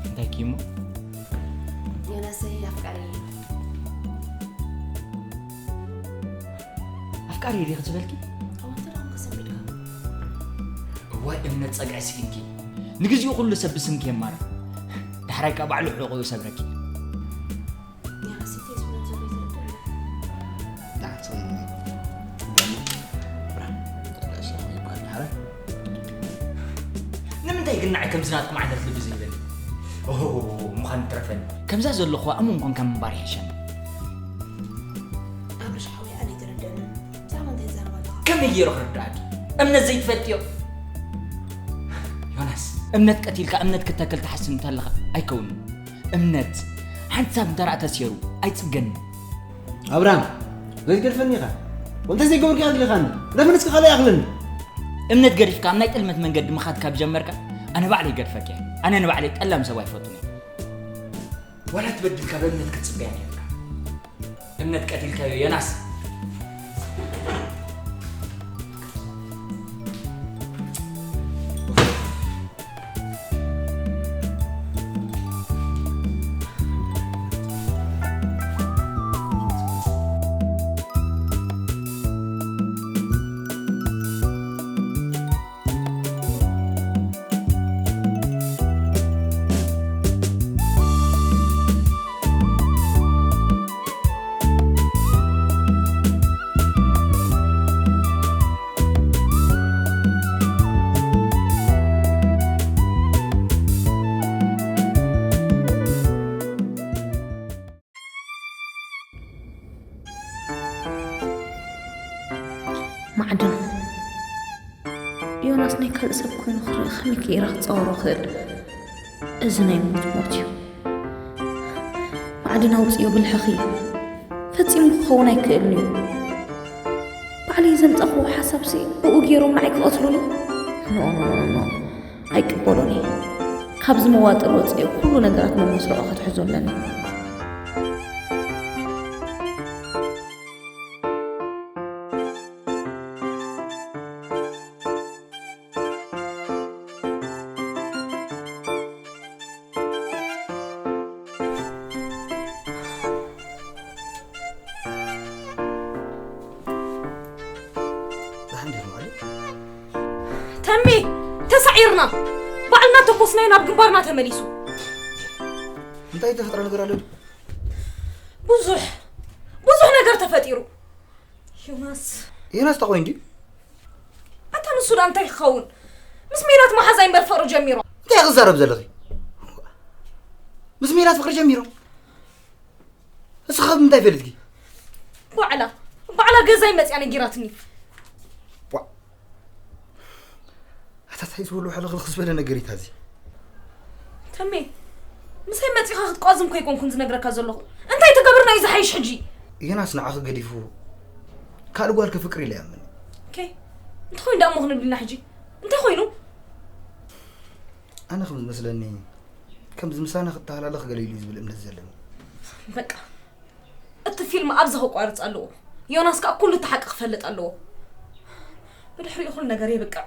እንታይ ክዩ እሞ? ዮናሰይ ኣፍቃሪ እዩ። ኣፍቃሪ እዩ ዲኺ ትበልኪ? እወ፣ እንተ ደኣ እሞ ከሰንቢድካ። እዋይ እምነት ጸግዒ ስኢንኪ። ንግዚኡ ኩሉ ሰብ ብስምኪ የማርር። ዳሕራይ ከኣ ባዕሉ ሕቑኡ ይሰብረኪ። ዮናስ፣ እንታይ ዝብሎ ዘሎ ይተረድእ ኣሎ። ንዓ፣ ጽምም። ደሞ፣ ብርሃን፣ ተረዳእሽ፣ ይበሃል፣ ሓረ? ንምንታይ ግን ንዓይ ከምዚ ናትኩም ዓይነት ልቢ ዘይብለኒ? ኦሆ፣ ምዃን ትረፈኒ። ከምዛ ዘለኹዋ እሙን ኮንካ ምንባር ይሕሸኒ። ኣብርሽ ሓወይ፣ ኣነ ኣይተረድአንን። ብዛዕባ እንታይ ትዛረብ ኣለኻ? ከመይ ገይሩ ክርድኣኪ? እምነት ዘይትፈልጥዮ? ዮናስ፣ እምነት ቀቲልካ እምነት ክተክል ትሓስብ እንተለኻ ኣይከውንን። እምነት፣ ሓንሳብ እንተ ደኣ ተሴሩ፣ ኣይጽገንን። ኣብርሃም፣ ዘይትገድፈኒ ኢኻ። ወንተ ዘይገበርኩ ኢኻ ኣድሊኻኒ። ግደፈኒ እስከ ካልእ ይኣኽለኒ። እምነት ገዲፍካ ኣብ ናይ ጥልመት መንገዲ ምኻድ ካብ ጀመርካ፣ ኣነ ባዕለይ ይገድፈካ እየ። ኣነ ንባዕለይ ጠላም ሰብ ኣይፈቱን እየ። ዋላ ትበድል ካብ እምነት ክትጽበያ ነይርካ። እምነት ቀቲልካዮ ዮናስ። ማዕድን፣ ዮናስ ናይ ካልእ ሰብ ኮይኑ ክርኢ ከመይ ገይረ ክጻወሮ ክእል? እዚ ናይ ሞት ሞት እዩ። ማዕድን ኣውጽዮ ብልሕኺ። ፈጺሙ ክኸውን ኣይክእልን እዩ። ባዕለይ ዘምጻእክዎ ሓሳብሲ ብኡ ገይሮም ንዓይ ክቐትሉኒ? ኖ፣ ኖ፣ ኖ፣ ኖ። ኣይቅበሎን እየ። ካብዚ መዋጥር ወፂኤ ኩሉ ነገራት መመስረቑ ክትሕዞ ኣለኒ። ተሳዒርና፣ ባዕልና ተኮስናዮ ናብ ግንባርና ተመሊሱ። እንታይ ተፈጥረ ነገር ኣሎ? ብዙሕ ብዙሕ ነገር ተፈጢሩ። ዮናስ፣ ዮናስ ተኾይ እንዲ ኣታ ንሱ ዳ እንታይ ክኸውን? ምስ ሜላት መሓዛይ እምበር ፍቕሪ ጀሚሮ። እንታይ ክዛረብ ዘለኺ? ምስ ሜላት ፍቕሪ ጀሚሮም? እስኻ ካብ ምንታይ ፈሊጥኪ? ባዕላ ባዕላ ገዛይ መፅያ ነጊራትኒ። ኣታ ታይ ዝበሉ ሕልኽልኽ ዝበለ ነገር እዩ ታዚ። ተሜ፣ ምሳይ መፂኻ ክትቋዝም እኮ ኣይኮንኩን ዝነግረካ ዘለኹ። እንታይ ትገብርና እዩ ዝሓይሽ ሕጂ? ዮናስ ንዓኺ ገዲፉ ካልእ ጓል ከፍቅር ኢለ ይኣምን። ኦኬ፣ እንታይ ኮይኑ ደኣ እሞ ክንብል ኢና ሕጂ? እንታይ ኮይኑ? ኣነ ከም ዝመስለኒ ከምዚ ምሳና ክተሃላለኽ ገለ ኢሉ እዩ ዝብል እምነት ዘለኒ። በቃ እቲ ፊልም ኣብዚ ከቋርፅ ኣለዎ። ዮናስ ከዓ ኩሉ እቲ ሓቂ ክፈልጥ ኣለዎ። ብድሕሪኡ ኩሉ ነገር የብቅዕ።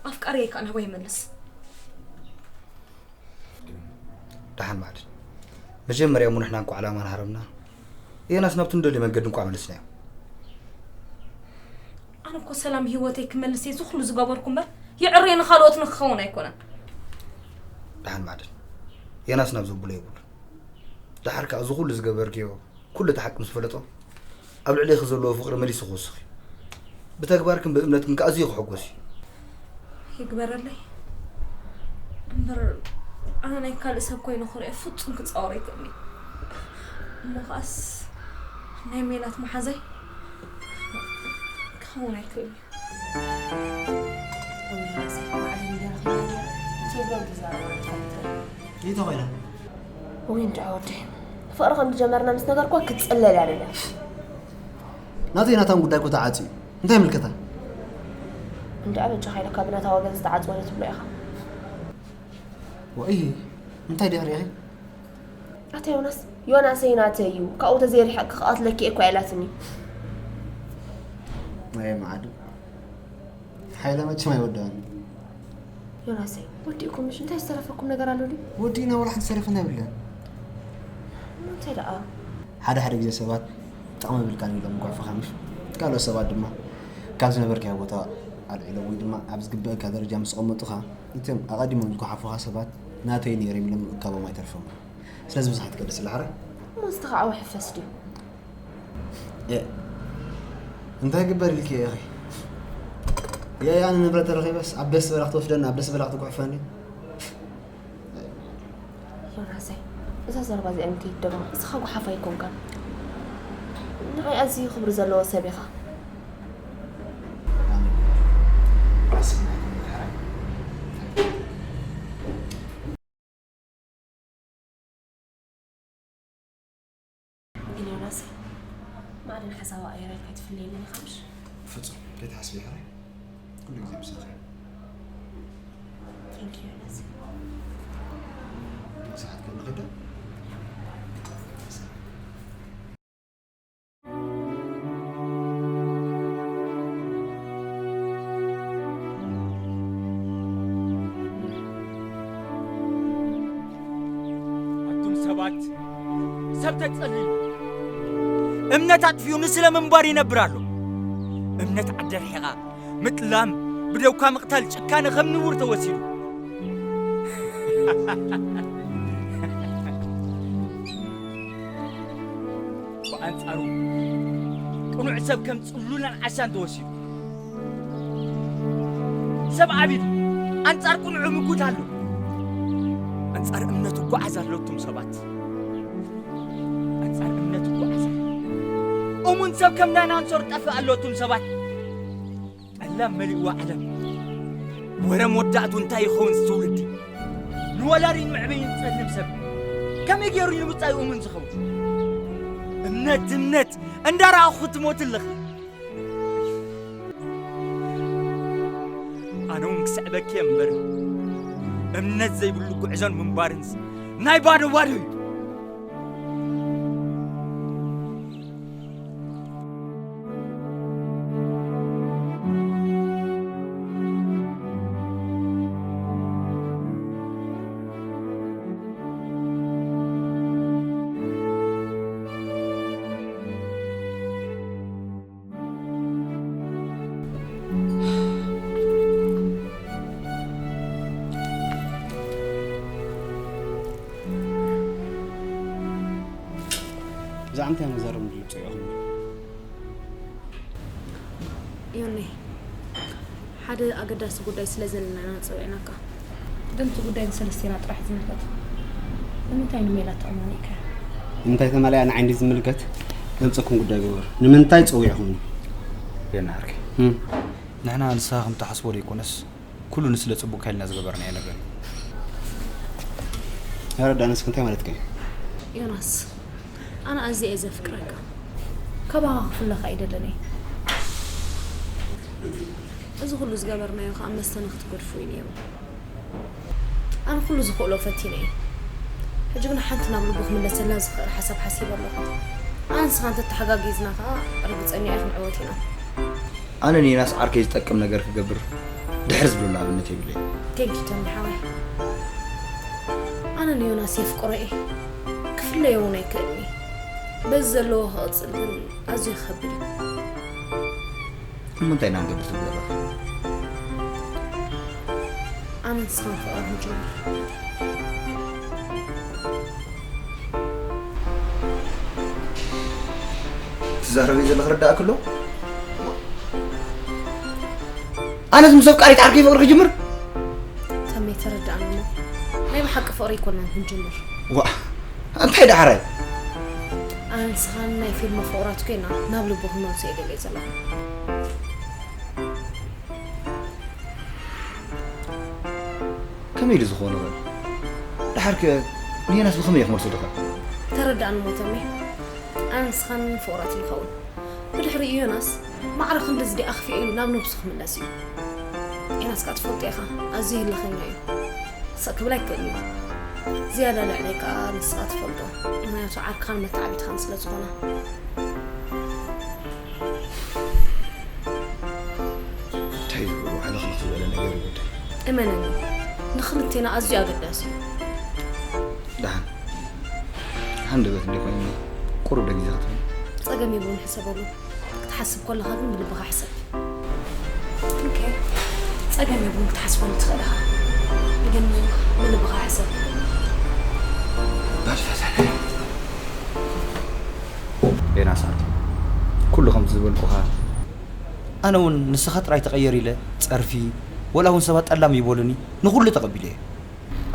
ኣፍቃሪየይ ከዓ ናባይ ይመለስ። ደሓን ማዕድን፣ መጀመርያ እሞ ንሕና እንኳዕ ዕላማና ሃረምና፣ ዮናስ ናብቲ ንደልዮ መንገዲ እንኳዕ መለስናዮ። ኣነ እኮ ሰላም ህይወተይ ክመልስ እየ እዚ ኩሉ ዝገበርኩ እምበር የዕርየ ንኻልኦት ንክኸውን ኣይኮነን። ደሓን ማዕድን፣ ዮናስ ናብ ዘብሎ የብሉን። ደሓር ከኣ እዚ ኩሉ ዝገበርክዮ ኩሉ እቲ ሓቂ ምስ ፈለጦ ኣብ ልዕሌኺ ዘለዎ ፍቕሪ መሊሱ ክውስኽ እዩ። ብተግባርክን ብእምነትክን ከኣ ኣዝዩ ክሕጎስ እዩ። ይግበረለይ እምበር ኣነ ናይ ካልእ ሰብ ኮይኑ ክርእዮ ፍጹም ክጻወር ኣይክእልን እየ። እሞ ከኣስ ናይ ሜላት መሓዛይ ክኸውን ኣይክእልን እዩ። ትብሎ ትዛረብ ኣይትፈልጥን። እንታይ ኮይና? ወይ እንድዒ ወደይ፣ ፍቕሪ ከም ዝጀመርና ምስ ነገርኩዋ ክትጽለል እያ ደልያ። ናተይ ናታን ጉዳይ እኮ ተዓጽዩ እዩ። እንታይ ይምልከታ? እንድዒ በጃኻ ኢለካ ብናታ ወገን ዝተዓጽወ ዶ ትብሎ ኢኻ? ወይ እንታይ ድያ ሪኺ? ኣታ ዮናስ፣ ዮናሰይ ናተይ እዩ። ካብኡ ተዘይርሒቕኪ ክቐትለኪ እየ እኳ ኢላትኒ። ኣየ መዓዱ። ሓይለ መቸም ኣይወደኣን። ዮናሰይ፣ ወዲእኩም ምሽ እንታይ ዝተረፈኩም ነገር ኣሎ ድዩ? ወዲእና ዋላ ሓንቲ ዝተረፈና የብልናን። እሞ እንታይ ደኣ? ሓደ ሓደ ግዜ ሰባት ጠቕሚ የብልካን ኢሎም ይጓሕፉኻ ምሽ? ካልኦት ሰባት ድማ ካብ ዝነበርካዮ ቦታ ኣልዒሎም ወይ ድማ ኣብ ዝግበአካ ደረጃ ምስ ኣቐመጡኻ፣ እቶም ኣቐዲሞም ዝጓሓፉኻ ሰባት ናተይ ነይሮም ኢሎም ምእካቦም ኣይተርፎምን። ስለዚ ብዙሕ ኣይትገደስ ኢላ ሕራይ። እሞ ንስኻ ከዓ ውሕፈስ ድዩ? እንታይ ግበር ኢልኪ ኢኺ? የይ ኣነ ንብረት ተረኺበስ ኣብ ደስ ዝበላ ክትወስደኒ ኣብ ደስ ዝበላ ክትጉሕፈኒ። ዮናሰይ እዛ ዘረባ እዚኣ ንከይትደግማ እስኻ ጉሓፍ ኣይኮንካን። ንዓይ ኣዝዩ ክብሪ ዘለዎ ሰብ ኢኻ። ግን ዮናሰይ፣ ማዕድን ሓሳባ ቀይራ ኢልካ ኣይትፍለየንን ኢኻ ምሽ? ብፍጹም ከይትሓስቢ ሕራይ፣ ኩሉ ግዜ ምሳኺ እየ። Thank you ዮናሰይ። ሰዓት ከም ንኸዳ ኣቱም ሰባት፣ ሰብ ተጸሊሉ፣ እምነት ኣጥፊኡ ንስለ ምንባር ይነብር ኣሎ። እምነት ዓዲ ርሒቓ፣ ምጥላም፣ ብደውካ ምቕታል ጭካነ ከም ንቡር ተወሲዱ። ብኣንጻሩ ቅኑዕ ሰብ ከም ጽሉላን ዓሻን ተወሲዱ። ሰብ ዓቢዱ ኣንጻር ቅኑዕ ምጉት ኣሎ። ኣንጻር እምነት ይጓዓዝ ኣሎ። እቶም ሰባት ኣንጻር እምነት ይጓዓዝ ኣሎ። እሙን ሰብ ከም ዳይናሶር ጠፍእ ኣሎ። እቶም ሰባት ጠላም መሊእዋ ዓለም። ወረ መወዳእቱ እንታይ ይኸውን እዚ ትውልዲ? ንወላዲን መዕበይን ዝጸልም ሰብ ከመይ ገይሩ እዩ ንብጻዩ እሙን ዝኸውን? እምነት እምነት እንዳረኣኹ ክትሞት ኣለኺ። ኣነ እውን ክስዕበኪ እየ እምበር እምነት ዘይብሉ ጉዕዞን ምንባርንስ ናይ ባዶ ባዶ እዩ። ኣንታይ መዛረብ ንድልብጾ ኢኹም? ዮኒ፣ ሓደ ኣገዳሲ ጉዳይ ስለ ዘለና ኢና ጸዊዕናካ። ግን እቲ ጉዳይ ንሰለስቴና ጥራሕ ዝምልከት። ንምንታይ ንሜላት ተኣማኒእካ? ንምንታይ ተማሊኣ ንዓይ እንዲ ዝምልከት ዘምጸኩም ጉዳይ ግበር። ንምንታይ ጸዊዕኹም? የናርኪ። ንሕና ንስኻ ከም ትሓስቦ ዘይኮነስ ኩሉ ንስለ ጽቡቅ ኢልና ዝገበርናዮ ነገር እዩ። ያረዳንስ እንታይ ማለት ከ? ዮናስ፣ ኣነ ኣዝየ እየ ዘፍቅረካ። ካባኻ ክፍለኻ ኣይደለኒ። እዚ ኩሉ ዝገበርናዮ ከዓ መስተ ንክትገድፎ እዩ ነይሩ። ኣነ ኩሉ ዝኽእሎ ፈቲነ እየ። ሕጂ ግን ሓንቲ ናብ ልቡ ክምለሰልና ዝኽእል ሓሳብ ሓሲበ ኣለኹ። ኣነ ንስኻ እንተተሓጋጊዝና ከዓ ርግፀኛ እየ ክንዕወት ኢና። ኣነ ንዮናስ ዓርከይ ዝጠቅም ነገር ክገብር ድሕር ዝብለሉ ኣብነት የብለይ። ቴንኪ ቶሚ ሓወይ። ኣነ ንዮናስ የፍቅሮ እየ። ክፍለዮ እውን ኣይክእልን እየ። በዚ ዘለዎ ክቕፅል ግን ኣዝዩ ይኸብድ እዩ። እሞ እንታይ ኢና ንገብር ትብለካ? ኣነ ንስኻን ፍቕሪ ክንጅምር። ትዛረበይ ዘለኺ ርዳእክ ኣሎ? ኣነስ ምስ ኣፍቃሪት ዓርከይ ፍቕሪ ክጅምር? ተሜ ተረዳእኒ እሞ ናይ ብሓቂ ፍቕሪ ኣይኮናን ክንጅምር። ዋ እንታይ ዳሕራይ? ኣነ ንስኻን ናይ ፊልም ፍቑራት ኮይና ናብ ልቡ ክንመልሶ እየ ደልየ ዘለኹ። ከመይ ኢሉ ዝኾነ ኸ? ድሓር ከ ንዮናስ ብኸመይ እየ ክመልሶ ዶ ኸ? ተረዳእኒ እሞ ተሜ፣ ኣነ ንስኻን ፍቑራት ንኸውን። ብድሕሪኡ ዮናስ ማዕረ ክንድዚ ድኣ ኣኽፊኡ ኢሉ ናብ ነብሱ ክምለስ እዩ። ዮናስ ከኣ ትፈልጦ ኢኻ፣ ኣዝዩ ህልኸኛ እዩ። ስቕ ክብል ኣይክእልን እዩ። ዝያዳ ልዕለይ ከኣ ንስኻ ትፈልጦ፣ ምኽንያቱ ዓርክኻን መተዓቢትኻን ስለ ዝኾነ። እንታይ ዝበሉ ሕልኽልኽ ዝበለ ነገር እዩ ወደይ። እመነኒ፣ ንኽልቴና ኣዝዩ ኣገዳሲ እዩ። ደሓን ሃንደበት እንዲ ኮይኑ ቁሩብ ደጊዘ ክትብል። ጸገም የብሉን፣ ሕሰበሉ። ክትሓስብ ከለኻ ግን ብልብኻ ሕሰብ። ኦኬ፣ ጸገም የብሉን፣ ክትሓስበሉ ትኽእል ኢኻ። ግን ብልብኻ ሕሰብ። ዮናስ ኣርኪ፣ ኩሉ ከምቲ ዝበልኩኻ። ኣነ እውን ንስኻ ጥራይ ተቐየር ኢለ ጸርፊ፣ ወላ እውን ሰባት ጠላም ይበሉኒ፣ ንኹሉ ተቐቢለ እየ።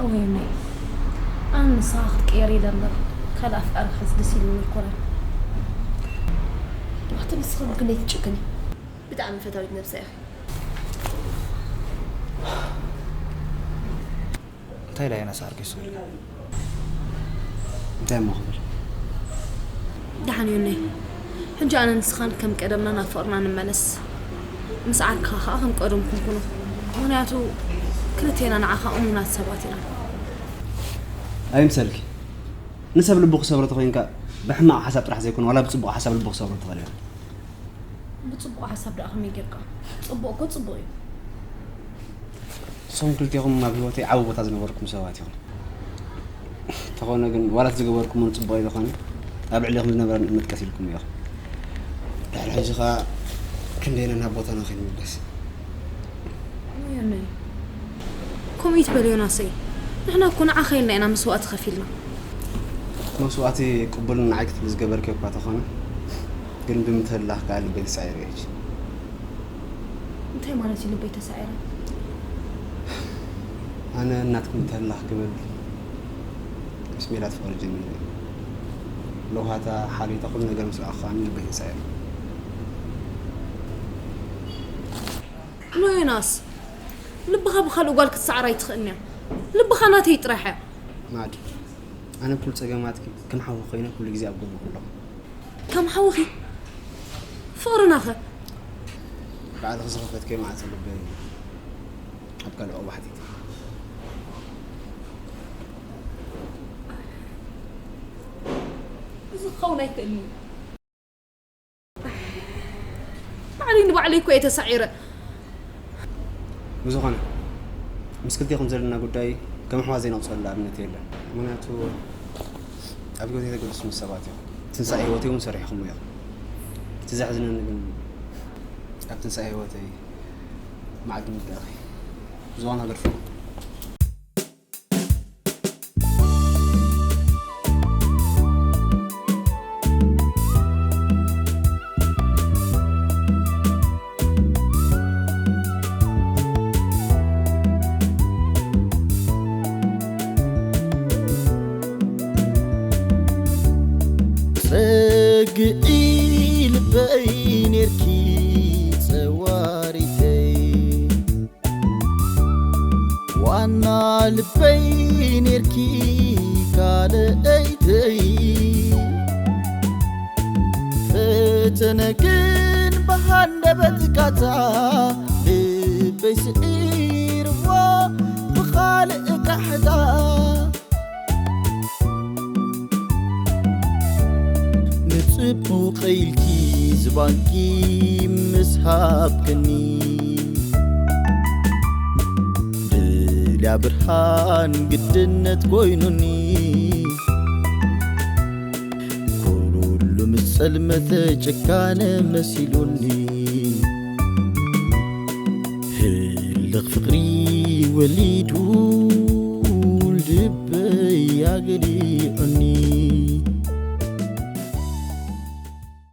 እወ ዮናይ፣ ኣነ ንስኻ ክትቅየር ኢለ እምበር ካልእ ኣፍቃሪ ክሕዝ ደስ ኢሉኒ ኣይኮነን። ኣቲ ንስኻ ግን ኣይትጭክኒ። ብጣዕሚ ፈታዊት ነብሳ ኢኺ። እንታይ ኢላ ዮናስ ዓርከይ ስቕ ኢልካ? እንታይ እሞ ክብል? ደሓን ዮናይ፣ ሕጂ ኣነ ንስኻን ከም ቀደምና ናብ ፍቕርና ንመለስ። ምስ ዓርክኻ ከኣ ከም ቀደምኩም ኩኑ። ምኽንያቱ ክልቴና ንዓኻ እሙናት ሰባት ኢና። ኣይምሰልኪ። ንሰብ ልቡ ክሰብሮ ተኾይንካ ብሕማቕ ሓሳብ ጥራሕ ዘይኮነ ዋላ ብጽቡቕ ሓሳብ ልቡ ክሰብሮ ትኽእል ኢኻ። ብጽቡቕ ሓሳብ ደኣ ከመይ ጌርካ? ጽቡቕ እኮ ጽቡቕ እዩ። ንስኹም ክልቴኹም ኣብ ህይወተይ ዓቢ ቦታ ዝነበርኩም ሰባት ኢኹም። እንተኾነ ግን ዋላ እቲ ዝገበርኩሞ ንጽቡቕ ኣይኮነ ኣብ ልዕሌኹም ዝነበረ መጥቀስ ኢልኩም ኢኹም። ድሕሪ ሕጂ ኸኣ ክንደየናይ ናብ ቦታና ከይንምለስ። ወይነይ፣ ከምኡ ይትበል ዮናሰይ። ንሕና እኮ ንዓኻ ኢልና ኢና መስዋእቲ ከፊልና። መስዋእቲ ቅቡልን ንዓይ ክትብል ዝገበርክዮ እኳ ተኾነ ግን ብምትህልላኽ ከኣ ልበይ ተሳዒሩ እየ ሕጂ። እንታይ ማለት እዩ ልበይ ተሳዒረ? ኣነ እናትኩም ተላኽ ክብል ምስ ሜላት ፍቕሪ ጀሚረ እየ። ለውሃታ፣ ሓልዮታ፣ ኩሉ ነገር ምስ ረኣኹ ከኣ ልበይ ተሳዒሩ። ኖ ዮናስ፣ ልብኻ ብኻልእ ጓል ክትሰዓር ኣይትኽእልን እያ። ልብኻ ናተይ ጥራሕ እያ። ማዕድ፣ ኣነ ኩሉ ጸገማትኪ ከም ሓው ኮይነ ኩሉ ግዜ ኣብ ጎንኺ ኣለኹ። ከም ሓውኺ ፍቕርናኸ? ባዕልኺ ዝኸፈትክዮ ማዕጾ ልበይ ኣብ ካልእ ዑቕባ ሓቲተ። እዚ ክኸውን ኣይክእልን እዩ። ባዕለይ ንባዕለይ እኮ እየ ተሳዒረ። ብዝኾነ ምስ ክልቴኹም ዘለና ጉዳይ ከም ኣሕዋት ዘይነቑጸሉ ኣብነት የለን። ምኽንያቱ ኣብ ህይወተይ ተገድስኩም ሰባት ኢኹም። ትንሳኤ ህይወተይ እውን ሰሪሕኹም ኢኹም። እቲ ዘሕዝነኒ ግን ኣብ ትንሳኤ ህይወተይ ማዕድ ምውዳእኺ። ብዝኾነ ኣገድፍኩም። ልበይ ኔርኪ ካልኣይተይ፣ ፈተነ ግን ብሃንደበት ቃታ፣ ልበይ ስዒርዎ ብኻልእ ቃሕታ። ንጽቡቕ ኢልኪ ዝባንኪ ምስ ሃብክኒ፣ ድልያ ብርሃን ግድነት ኮይኑኒ፣ ኩሉ ምስ ጸልመተ ጭካነ መሲሉኒ። ህልኽ ፍቕሪ ወሊዱ ልበይ ኣገሊዑኒ።